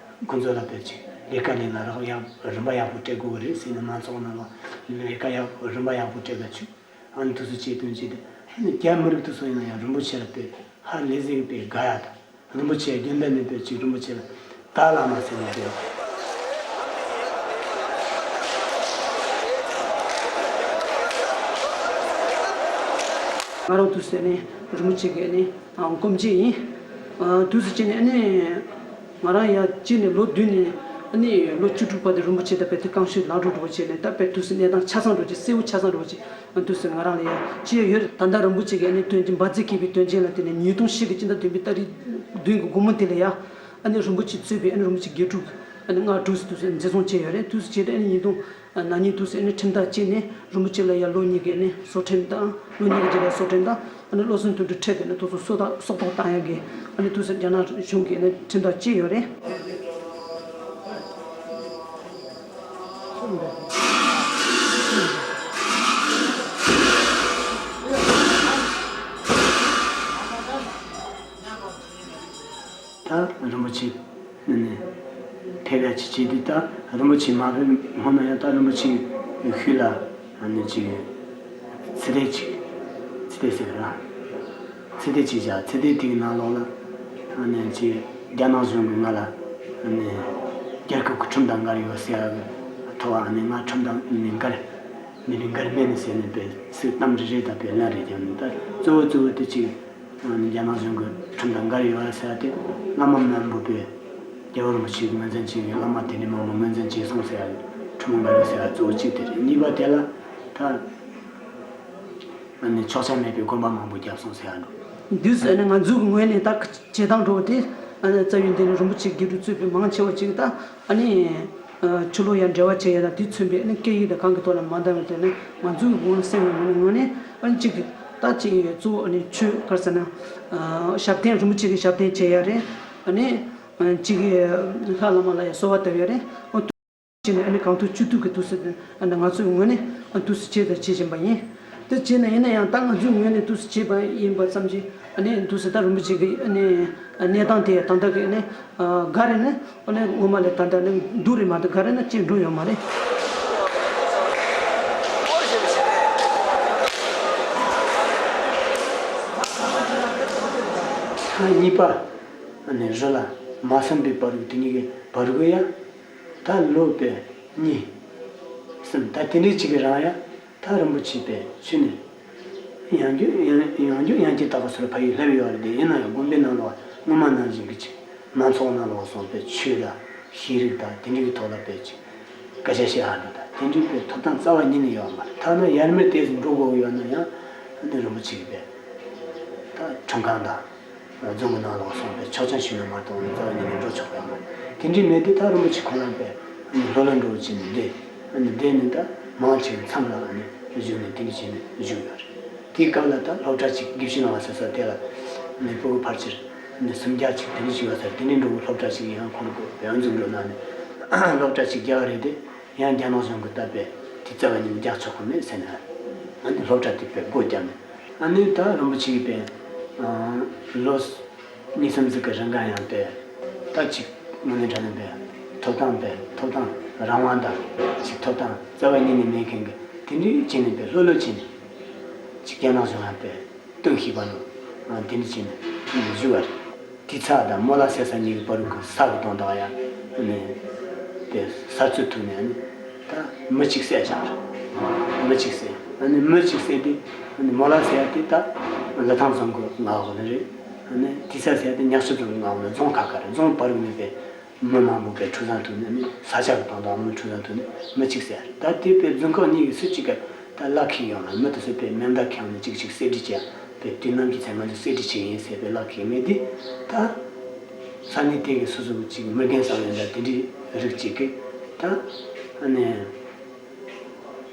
ཁོང་ཚོ་ལ་པའི་ཅིག་ལས་ཀ་ལས་ན་རག་ཡག་རིན་པ་ཡག་པོ་སྤྲད་དགོས་གི་རེད་ཟེར་ནས་མང་ཚོགས་ནང་ལ་ལས་ཀ་ཡག་རིན་པ་ཡག་པོ་སྤྲད་ད་ཆུ། ཨ་ནི་དུས་སུ་བྱེད་དོན་བྱེད་དེ། ཨ་ནི་རྒྱ་མི་རིགས་དུས་སུ་ཡིན་ན་ཡང་རིན་པོ་ཆེ་ལ་དཔེ་ཧ་ལས་ཟིག་དཔེ་དགའ་ཡ་དང་། རིན་པོ་ཆེ་རྒྱུན་ལྡན་ནས་དཔེ་ཅིག་རིན་པོ་ཆེ་ལ་ད་བླ་མ་ཟེར་ནས་དཔེ། ང་རང་དུས་སུ་ནི་རིན་པོ་ཆེ་གི་ནི་སྐུ་མཆེད་ཡིན། དུས་སུ་བྱས་ནས་ཨ་ནི། ང་རང་ཡང་སྐྱེས་ནས་ལོ་བདུན་ནས་ཨ་ནི་ལོ་བཅུ་དྲུག་བར་དུ་རིན་པོ་ཆེ་དང་དཔེ་དེ་རྐང་ཤུལ་ལག་འགྲོ་འགྲོ་བྱས་ནས་ད་དཔེ་དུས་སུ་གནས་སྟངས་ཆ་ཚང་འགྲོ་ཅིག་གསལ་བོ་ཆ་ཚང་འགྲོ་ཅིག་དུས་སུ་ང་རང་ལ་ཡང་སྐྱེས་ཡོད་རེད། ད་ལྟ་རིན་པོ་ཆེ་གི་ཨ་ནི་དོན་གྱི་འབར་རྫས་འཁྱེར་བའི་དོན་རྐྱེན་ལ་བརྟེན་ནས་ཉིས་སྟོང་ཕྱེད་ཀྱི་སྤྱི་ཟླ་བདུན་པའི་ཏ་རིག་བདུན་གྱི་དགོང་མོ་དེ་ལ་ཡང་ཨ་ནི་རིན་པོ་ཆེ་གཙོས་པའི་ཨ་ནི་རིན་པོ་ཆེ་དགེ་ཕྲུག་ཨ་ནི་ལྔ་དྲུག་ཙམ་དུས་སུ་འཛིན་བཟུང་བྱས་ཡོད་རེད། དུས་སུ་བྱས་ཏེ་ཨ་ནི་ཉིས་སྟོང་ན་ནིང་དུས་སུ་ཨ་ནི་ཁྲིམས་ཐག་བཅད་ནས་རིན་པོ་ཆེ་ལ་ཡང་ལོ་གཉིས་ཀྱི་ཨ་ནི་སྲོག་ཁྲིམས་དང་ལོ་གཉིས་ཀྱི་རྗེས་ལ་སྲོག་ཁྲིམས་དང་ཨ་ནི་བློ་སེམས་མཐུན་འབྲེལ་ཁྲལ་དེ་ནི་དུས་སུ་སྲོག་ཐག་སྲོག་ཐོག་བཏང་ཡག་གི་ཨ་ནི་དུས་སུ་རྒྱ་ནག་གཞུང་གིས་ཨ་ནི་ཁྲིམས་ཐག་བཅད་ཡོད་རེད། ད་རིན་པོ་ཆེ་ནི་ནི་ཕེབས་ཡ་ཅིག་བྱས་དུས་ད་རིན་པོ་ཆེ་མ་ཕེབས་སྔོན་ན་ཡང་ད་རིན་པོ་ཆེ་ཤུལ་ལ་ནི་ཅིག་ཚིག་དེབ་ཅིག་ཚིག་དེབ་ཟེར་གི་ར། ཚིག་དེབ་ཅིག་བཞག་ཚིག་དེབ་དེ་གི་ནང་ལོགས་ལ་ནི་ཅིག་རྒྱ་ནག་གཞུང་གིས་ང་ལ་ནི་རྒྱལ་ཁབ་ཀྱི་ཁྲིམས་དང་འགལ་ཡོད་ཟེར་ཡ་གི་ཐོག་ནི་ང་ཁྲིམས་དང་ནི་འགལ་མི་ལུས་འགལ་མེད་ནི་ཟེར་ནས་པའི་ཚིག་གཏམ་རེ་རེ་དང་པའི་ལན་རེ་བརྒྱབ་ནས་ད་གཙོ་བོ་གཙོ་བོ་དེ་ཅིག་རྒྱ་ནག་གཞུང་གི་ཁྲིམས་དང་འགལ་ཡོད་ཟེར་ཏེ་བླ་མ་མང་པོ་པས་རྒྱལ་བ་རིན་པོ་ཆེ་གི་ངོས་འཛིན་བྱེད་མཁན་བླ་མ་དེ་འདྲའི་མང་པོ་ངོས་འཛིན་བྱས་སོང་ཟེར་ཡ་ཁྲིམས་འགལ་ཡོད་ཟེར་ཡ་གཙོ་བོ་གཅིག་དེ་རེད། གཉིས་པ་དེ་ལ་ད་ནི་ཆོག་མཆན་མེད་པའི་དགོན་པ་མང་པོ་བརྒྱབ་སོང་ཟེར་ཡ་འགྲོ། དུས་སུ་ནི་ང་ཚོའི་ངོས་ནས་ད་བྱེད་སྟངས་འགྲོ་བ་དེ་རྩ་བའི་འདི་ནི་རིན་པོ་ཆེ་དགེ་ཕྲུག་གཙོས་པའི་མང་ཆེ་བ་ཅིག་ད་ཨ་ནི། ཆུ་ལོག་ཡང་འབྲེལ་བ་བྱེད་ཡ་དང་དེ་མཚོན་པའི་ནི་སྐད་ཡིག་དང་གང་གི་ཐོག་ལ་མ་འདང་བའི་ཐོག་ནས་ང་ཚོའི་ངོས་ནས་སེམས་ཀྱི་ངོས་ནས་ངོས་ནས་ཨ་ནི་གཅིག་གི་ད་གཅིག་གི་གཙོ་བོ་ཨ་ནི་ཆོས་ག་རེ་ཟེར་ན་ཞབས་བརྟན་རིན་པོ་ཆེ་གི་ཞབས་བརྟན་བྱེད་ཡ་རེད། ཨ་ནི་གཅིག་གི་ལྷ་བླ་མ་ལ་ཡང་གསོལ་བ་བཏབ་ཡ་རེད། བྱས་ནས་ཨ་ནི་གང་ཐུབ་ཅི་ཐུབ་ཀྱི་དུས་སུ་ཨ་ནི་ང་ཚོའི་ངོས་ནས་ཨ་དུས་སུ་བྱས་དང་བྱེད་བཞིན་པ་ཡིན། དེ་བྱས་ན་ཡིན་ན་ཡང་ད་ང་ཚོའི་ངོས་ནས་དུས་སུ་བྱས་པ་ཡིན་པ་ཙམ་གྱིས་ཨ་ནི་དུས་སུ་ད་རིན་པོ་ཆེ་གི་ཨ་ནི་གནས་སྟངས་དེ་ད་ལྟ་གི་ཨ་ནི་ག་རེ་ནི་ཨ་ནི་ངོ་མ་ལས་ད་ལྟ་ནི་སྡུག་རེད་མ་གཏོགས་ག་རེ་ན་ཅིག་འགྲོ་ཡོད་མ་རེད། ཐེངས་གཉིས་པ་ཨ་ནི་རི་ལ་མ་སོན་པའི་བར་དུ་དེ་གཉིས་ཀྱི་བར་དུ་ཡང་། ད་ལོ་པའི་གཉིས། གསུམ། ད་དེ་འདྲའི་གཅིག་གི་རང་ཡང་ད་རིན་པོ་ཆེ་པའི་ཆོས་ནི་ཡང་རྒྱུད་ཡང་ཡང་རྒྱུད་ཡང་སྐྱེས་དག་གི་སོར་ཕ་ཡུལ་སླེབས་ཡོད་རེད་དེ། ཡིན་ན་ཡང་དགོན་པའི་ནང་ལོགས་སྔོན་མ་ནང་བཞིན་གྱི་ཅིག་མང་ཚོགས་ནང་ལོགས་སོང་པའི་ཆོས་དང་ཤེས་རིག་དང་དེ་འདྲའི་གི་ཐོག་ལ་པའི་ཅིག་སྐད་ཆ་བཤད་ཧ་འགྲོ་དང་དེ་འདྲའི་པའི་ཐོབ་ཐང་རྩ་བ་ཉིད་ནས་ཡོད་མ་རེད། ཐ་ན་ཡར་མར་དེ་ཚོ་འགྲོ་དགོས་ཡོད་ན་ཡང་ཨ་ནི་རིན་པོ་ཆེ་གི་པའི་ད་ཁྲིམས་ཁང་དང་། རྫོང་གི་ནང་ལོགས་སོང་པའི་ཆོག་མཆན་ཞུས་ན་མ་གཏོགས་རྩ་བ་ཉིད་ནས་འགྲོ་ཆོག་པ་ཡང་མ་རེད། དེ་འདྲའི་མེད་དེ་ད་རིན་པོ་ཆེ་ཁོང་རང་པའི་ལྷོ་ལ་འགྲོ་བྱས་ནས་བསྡད། བསྡད་ནས་ད་མང་ཆེ་བའི་མཚམས་ལ་བཞུགས་ནས་དེ་འདྲ་བྱས་ནས་བཞུགས་ཡོད་རེད། དེའི་སྐབས་ལ་ད་སློབ་གྲྭ་གཅིག་དགེ་བཤེས་ནང་ཟེར་ས་དེ་ལ་ནས་སྤུ་གུ་ཕལ་ཆེར་སུམ་བརྒྱ་གཅིག་དེ་འདྲ་ཞིག་ཡོད་ས་རེད། དེ་འདྲའི་འགྲོ་གི་སློབ་གྲྭ་གཅིག་ཡང་ཁོང་གི་བོད་འཛིན་འགྲོ་གནང་ནས་སློབ་གྲྭ་གཅིག་རྒྱག་རེད་དེ། ཡང་རྒྱ་ནག་གཞུང་གིས་བཏབ་པའི་དེ་རྩ་བ་ཉིད་ནས་རྒྱག་ཆོག་གི་མེད་ཟེར་ནས། ཨ་ནི་སློབ་གྲྭ་དེ་པའི་སྒོ་བརྒྱབ་ནས། ཨ་ནི་ད་རིན་པོ་ཆེ་གི་པའི་ལོ་གཉིས་གསུམ་ཟིག་གི་རིང་ག་ཡང་པའི་ད་ཅིག་དངོས་གནས་དྲང་གནས་པའི་ཐོབ་ཐང་པའི་ཐོབ་ཐང་རང་དབང་དང་ཅིག་ཐོབ་ཐང་རྩ་བ་ཉིད་ནས་མེད་མཁན་གི་དེ་འདྲའི་བྱས་ནས་པའི་ལྷོད་ལྷོད་བྱས་ནས་ཅིག་རྒྱ་ནག་གཞུང་ཡང་པའི་སྟོན་ཤེས་པ་ནོ། དེ་འདྲ་བྱས་ནས་བཞུགས་པ་རེད། དེ་ཚ་དང་མོ་ལ་ཟེར་ས་གཉིས་ཀྱི་བར་གྱི་ས་གི་དོན་དག་ཡང་ནི་དེ་ས་རྩོད་ཐུག་ནས་ནི་ད་མི་གཅིག་བསད་བཞག་རེད། མི་གཅིག་བསད། ཨ་ནི་མི་གཅིག་བསད་དེ་ཨ་ནི་མོ་ལ་ཟེར་ཡ་དེ་ད་ལི་ཐང་རྫོང་གི་མངའ་འོག་ནས་རེད། ཨ་ནི་དེ་ཚ་ཟེར་ཡ་དེ་ཉག་ཆུ་རྫོང་གི་མངའ་འོག་ནས་རྫོང་ཁ་ཁ་རེད། རྫོང་བར་གྱི་ནི་དེ། མི་མང་པོ་པའི་འཁྲུག་ཟིང་ཐུག་ནས་ནི་ས་ཆ་གི་དོན་དག་མི་འཁྲུག་ཟིང་ཐུག་ནས་མི་གཅིག་བསད། ད་དེ་པའི་རྫོང་ཁག་གཉིས་ཀྱི་སུ་གཅིག་ག་ད་གླ་ཁེལ་ཡོང་ན་མི་དེ་ཚོ་པའི་མེ་མདའ་ཁྱེར་ནས་གཅིག་གཅིག་གསེད་བསྒྲིགས་བྱས། པའི་དུས་ནམ་གྱི་ཚེ་ང་ཚོ་གསེད་བསྒྲིགས་བྱེད་ཡིན་ཟེར་པའི་གླ་ཁེལ་མེད་དེ། ད་ས་གནས་དེ་གི་སོ་སོ་གི་གཅིག་མི་རྒན་བསམ་ཡོད་ན་དེ་འདྲའི་རིགས་གཅིག་གིས་ད་ཨ་ནི།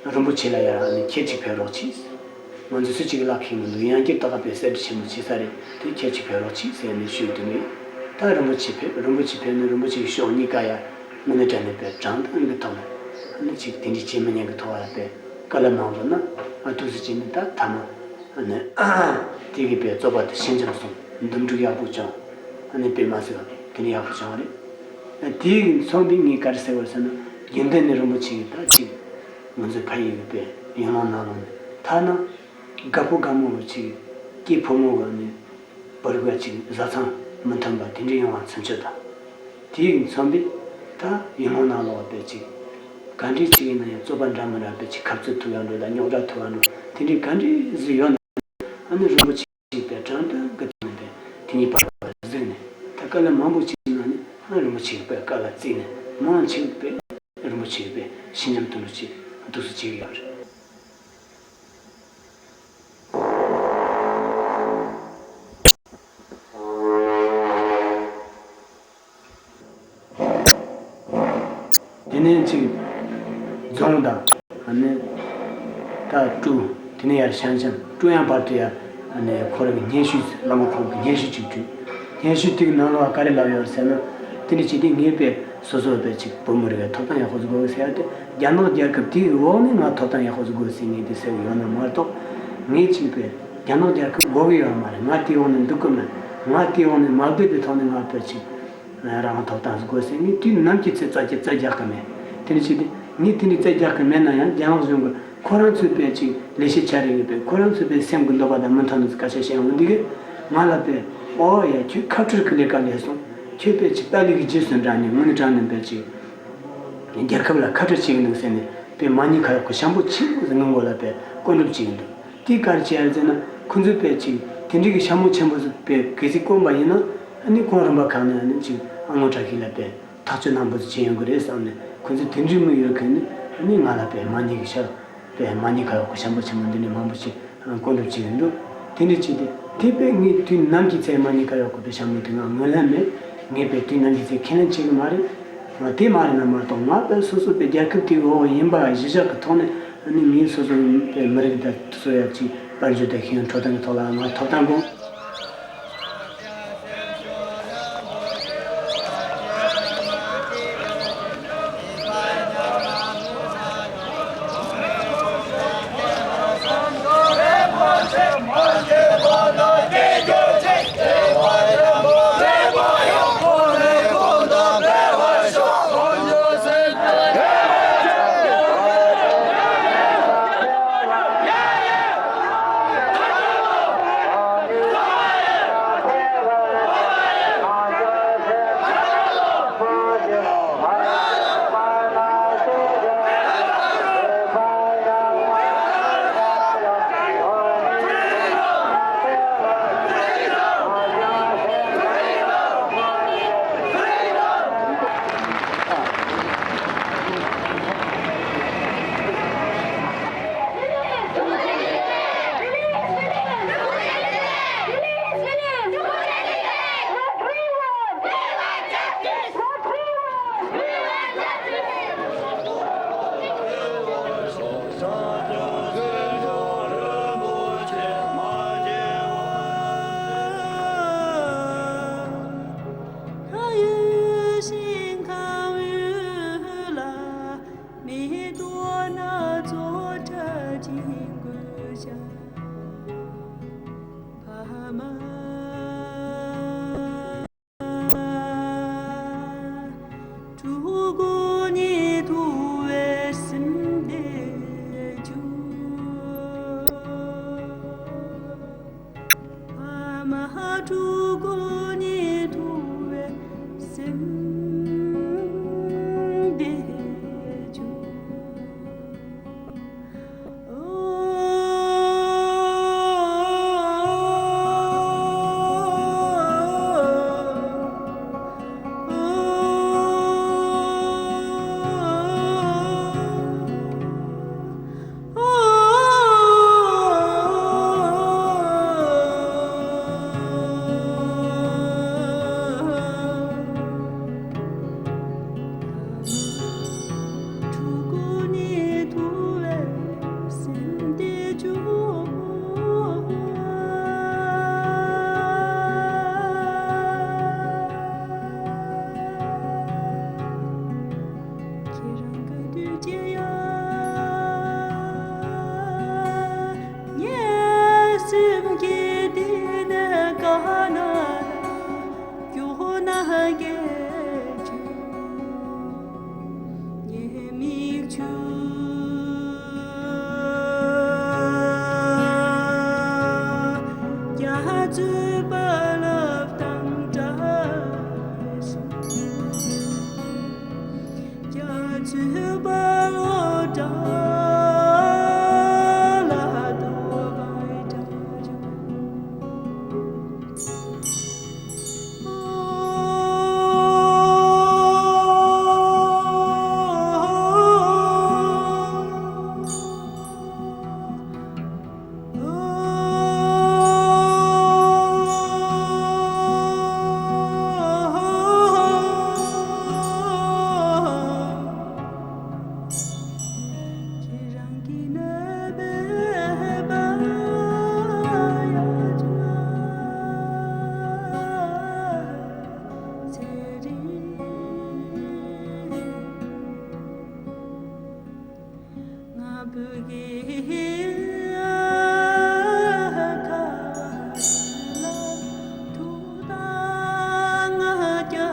རིན་པོ་ཆེ་ལ་ཡང་ཨ་ནི་ཁྱེད་ཅིག་ཕེབས་རོགས་གྱིས། ང་ཚོ་སུ་གཅིག་གླ་ཁེལ་མི་འདུག་ཡང་བསྐྱར་ད་ག་པའི་གསེར་ཁྲི་ཆེན་མོ་བྱེད་ས་རེད་དེ་ཁྱེད་ཅིག་ཕེབས་རོགས་གྱིས་ཟེར་ནས་ཞུས་དུས་ནས། ད་རིན་པོ་ཆེ་ཕེབས། རིན་པོ་ཆེ་ཕེབས་ནས་རིན་པོ་ཆེ་གི་ཕྱོགས་གཉིས་ཀ་ཡང་མི་ནི་དྲན་ནས་པའི་དྲང་དོན་གྱི་ཐོག་ནས་ཨ་ནི་ཅིག་དེ་འདྲའི་བྱེད་མི་ཉན་གྱི་ཐོག་ལ་པའི་བཀའ་སློབ་གནང་འདུག་ན་ཨ་ཐུགས་སུ་བྱས་ནས་ད་ཐ་མ་ཨ་ནི་དེ་གི་པའི་རྩོད་པ་དེ་ཕྱིན་ཅང་སོང་། འདུམ་འགྲིག་ཡག་པོ་བྱུང་། ཨ་ནི་དཔེ་མ་སྲིད་པ་དེ་ནི་ཡག་པོ་བྱུང་བ་རེད། དེ་ཡིན་མཚོན་པའི་ངས་ག་རེ་ཟེར་བ་ཟེར་ན་རྒྱུན་ལྡན་ནས་རིན་པོ་ཆེ་གི་ད་ཅིག་ང་ཚོའི་ཕ་ཡུལ་གི་པའི་ཡུལ་ལུང་ནང་ལོགས་ནས་ཐ་ན་དགའ་པོ་དགའ་མོ་བ་ཅིག་སྐྱེས་ཕོ་མོ་བ་ནི་བར་ག་ཅིག་བཟའ་ཚང་མི་མཐུན་པ་དེ་འདྲ་ཡོང་བ་ཚུན་ཆད་དང་། དེ་ཡིན་མཚོན་པའི་ད་ཡུལ་ལུང་ནང་ལོགས་པའི་ཅིག་ག་འདྲའི་ཅིག་ཡིན་ན་ཡང་རྩོད་པ་འདྲ་མི་འདྲ་པའི་ཅིག་ཁ་རྩོད་ཐུག་ཡ་འགྲོ་ལ་རྙོག་དྲ་ཐུག་ཡ་འགྲོ་དེ་འདྲའི་ག་འདྲའི་ཟིག་ཡོད་ན་ཨ་ནི་རིན་པོ་ཆེ། ཅིག་པའི་དྲང་དོན་གྱི་དོན་པའི་དེ་ཉིད་པར་གཟིགས་ནས་ད་བཀའ་སློབ་མང་པོ་ཅིག་གནང་ནས་ཨ་རིན་པོ་ཆེ་པའི་བཀའ་ལ་བརྩིས་ནས་མང་ཆེ་བས་རིན་པོ་ཆེ་པའི་ཞི་འཇམ་དུ་འགྲོ་ཅིག་འདུག་སེ་བྱེད་ཀྱི་ཡོད་རེད། དེ་ནས་ཅིག་རྫོང་དང་ཨ་ནི་ད་ཀྲུའུ་དེ་ནས་ཡར་ཤང་ཅང་ཀྲུའུ་ཡང་བར་དུ་ཡར་ཨ་ནི་ཁོ་རང་གི་སྙན་ཞུ་བླ་མ་ཁོང་གི་སྙན་ཞུ་ཅིག་བྲིས། སྙན་ཞུ་དེ་གི་ནང་ལོགས་ག་རེ་ལབ་ཡོད་ཟེར་ན་དེ་ནས་ཅིག་དེ་ངས་པའི་སོ་སོ་པའི་ཅིག་བོད་མི་རིགས་ཐོབ་ཐང་ཡག་པོ་ཟིག་དགོས་ཟེར་ཡ་དེ་རྒྱ་ནག་རྒྱལ་ཁབ་དེའི་འོག་ནས་ང་ཐོབ་ཐང་ཡག་པོ་ཟིག་དགོས་ཟེར་ངས་དེ་ཟེར་གི་ཡོད་ན་མ་གཏོགས་ངས་ཅིག་པའི་རྒྱ་ནག་རྒྱལ་ཁབ་དགོས་གི་ཡོད་མ་རེད། ང་དེའི་འོག་ནས་འདུག་གི་མེད། ང་དེའི་འོག་ནས་མ་བསྡད་པའི་ཐོག་ནས་ང་པའི་ཅིག་རང་ཐོབ་ཐང་ཟིག་དགོས་ཟེར་ངས་དུས་ནམ་གྱི་ཚེ་རྩ་རྒྱག་རྩ་རྒྱག་གི་མེད། དེ་འདྲ་བྱས་ཏེ་ངས་དེ་འདྲའི་རྩ་རྒྱག་གི་མེད་ན་ཡང་རྒྱ་ནག་གཞུང་གིས་ཁོ་རང་ཚོའི་པའི་ཅིག་ལས་བྱེད་ཆ་རེ་ཡོད་པས་ཁོ་རང་ཚོའི་པའི་སེམས་ཀྱི་འདོད་པ་དང་མི་མཐུན་ནོ་སྐད་ཆ་བཤད་འོང་དུས་ཀྱི་ང་ལ་པའི་ཨོ་ཡ་ཁྱོད་ཁ་བྲལ་གྱི་ལས་ཀ་ལས་སོང་། ཁྱོད་པའི་ཅིག་ཏཱ་ལའི་གི་རྗེས་སུ་འབྲངས་ནས་དངོས་གནས་དྲང་གནས་པའི་ཅིག་རྒྱལ་ཁབ་ལ་ཁ་བྲལ་བྱེད་ཀྱི་འདུག་ཟེར་ནས་པའི་མ་ཉེས་ཁ་གཡོག་གི་ཤམ་བུ་ཆེན་པོ་ཟིག་ངའི་མགོ་ལ་པའི་བསྐོར་འདྲུབ་བྱེད་ཀྱི་འདུག་དེ་ག་རེ་བྱས་ཡ་ཟེར་ན་ཁོ་ཚོས་པའི་ཅིག་དེ་འདྲའི་གི་ཤམ་བུ་ཆེན་པོ་ཟིག་པའི་གལ་སྲིད་བསྐོན་པ་ཡིན་ན་ཨ་ནི་ཁོང་རིམ་པ་ཁག་ནས་ཨ་ནི་ཅིག་ཨ་ངོ་བཀྲ་ཤིས་ལ་པའི་ཐག་གཅོད་གནང་པོ་ཟིག་བྱེད་ཡོང་གི་རེད་བསམ་ནས་ཁོ་ཚོས་དེ་འདྲའི་དམིགས་ཡོད་མཁན་ནི་ཨ་ནི་ང་ལ་པའི་མ་ཉེས་གི་ཤ་པའི་མ་ཉེས་ཁ་གཡོག་གི་ཤམ་བུ་ཆེན་པོ་འདི་འདྲའི་མང་པོ་ཞིག་བསྐོར་འདྲུབ་བྱེད་ཀྱི་འདུག་དེ་འདྲ་བྱས་ཏེ་དེ་པས་ངས་དུས་ནམ་གྱི་ཚེ་མ་ཉེས་ཁ་གཡོག་གི་པའི་ཤ་མོ་དེ་ང་ངོས་ལེན་མེད། ངས་པའི་དུས་ནམ་གྱི་ཚེ་ཁས་ལེན་བྱེད་ཀྱི་མ་རེད། ང་དེ་མ་རེད་ན་མ་གཏོགས་ང་པའི་སོ་སོ་པའི་རྒྱལ་ཁབ་དེའི་འོག་ཡིན་པ་གཞི་བཞག་གི་ཐོག་ནས་ཨ་ནི་ངས་སོ་སོ་པའི་མི་རིགས་དང་སོ་ཡ་གཅིག་དཔལ་འབྱོར་དང་ཤེས་ཡོན་འཕྲོད་བསྟེན་གྱི་ཐོག་ལ་ང་ཐོབ་ཐང་དགོས། སྤྲུལ་སྐུ་ཉིད་ཐུབ་པས་སེམས་བདེ་འགྱུར། ཁྱེད་རང་ག་དུས་ཀྱང་ངའི་སེམས་ཀྱི་གཏིང་ནས་ག་ན་ལ་སྐྱོ་སྣ་སྐད་ཅིག་ཉི་མིག་ཆུ་རྒྱ་མཚོའི་རྦ་རླབས་དང་འདྲ་ཞིང་། རྒྱ་མཚོའི་རྦ་རླབས་བྲག་ལ་གཏོར་བའི་སྒྲ་རེད། ཁྱེད་རང་གི་ནད་པའི་བག་ཡོད་ཅག་ཚེ་རིང་། ང་བུ་གའི་ཁ་བ་ལ་ཐུག་དང་ང་རྒྱ་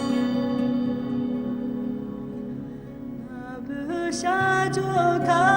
མི་ཡོད། ང་བུ་ཤ་ཇོ་ཁ་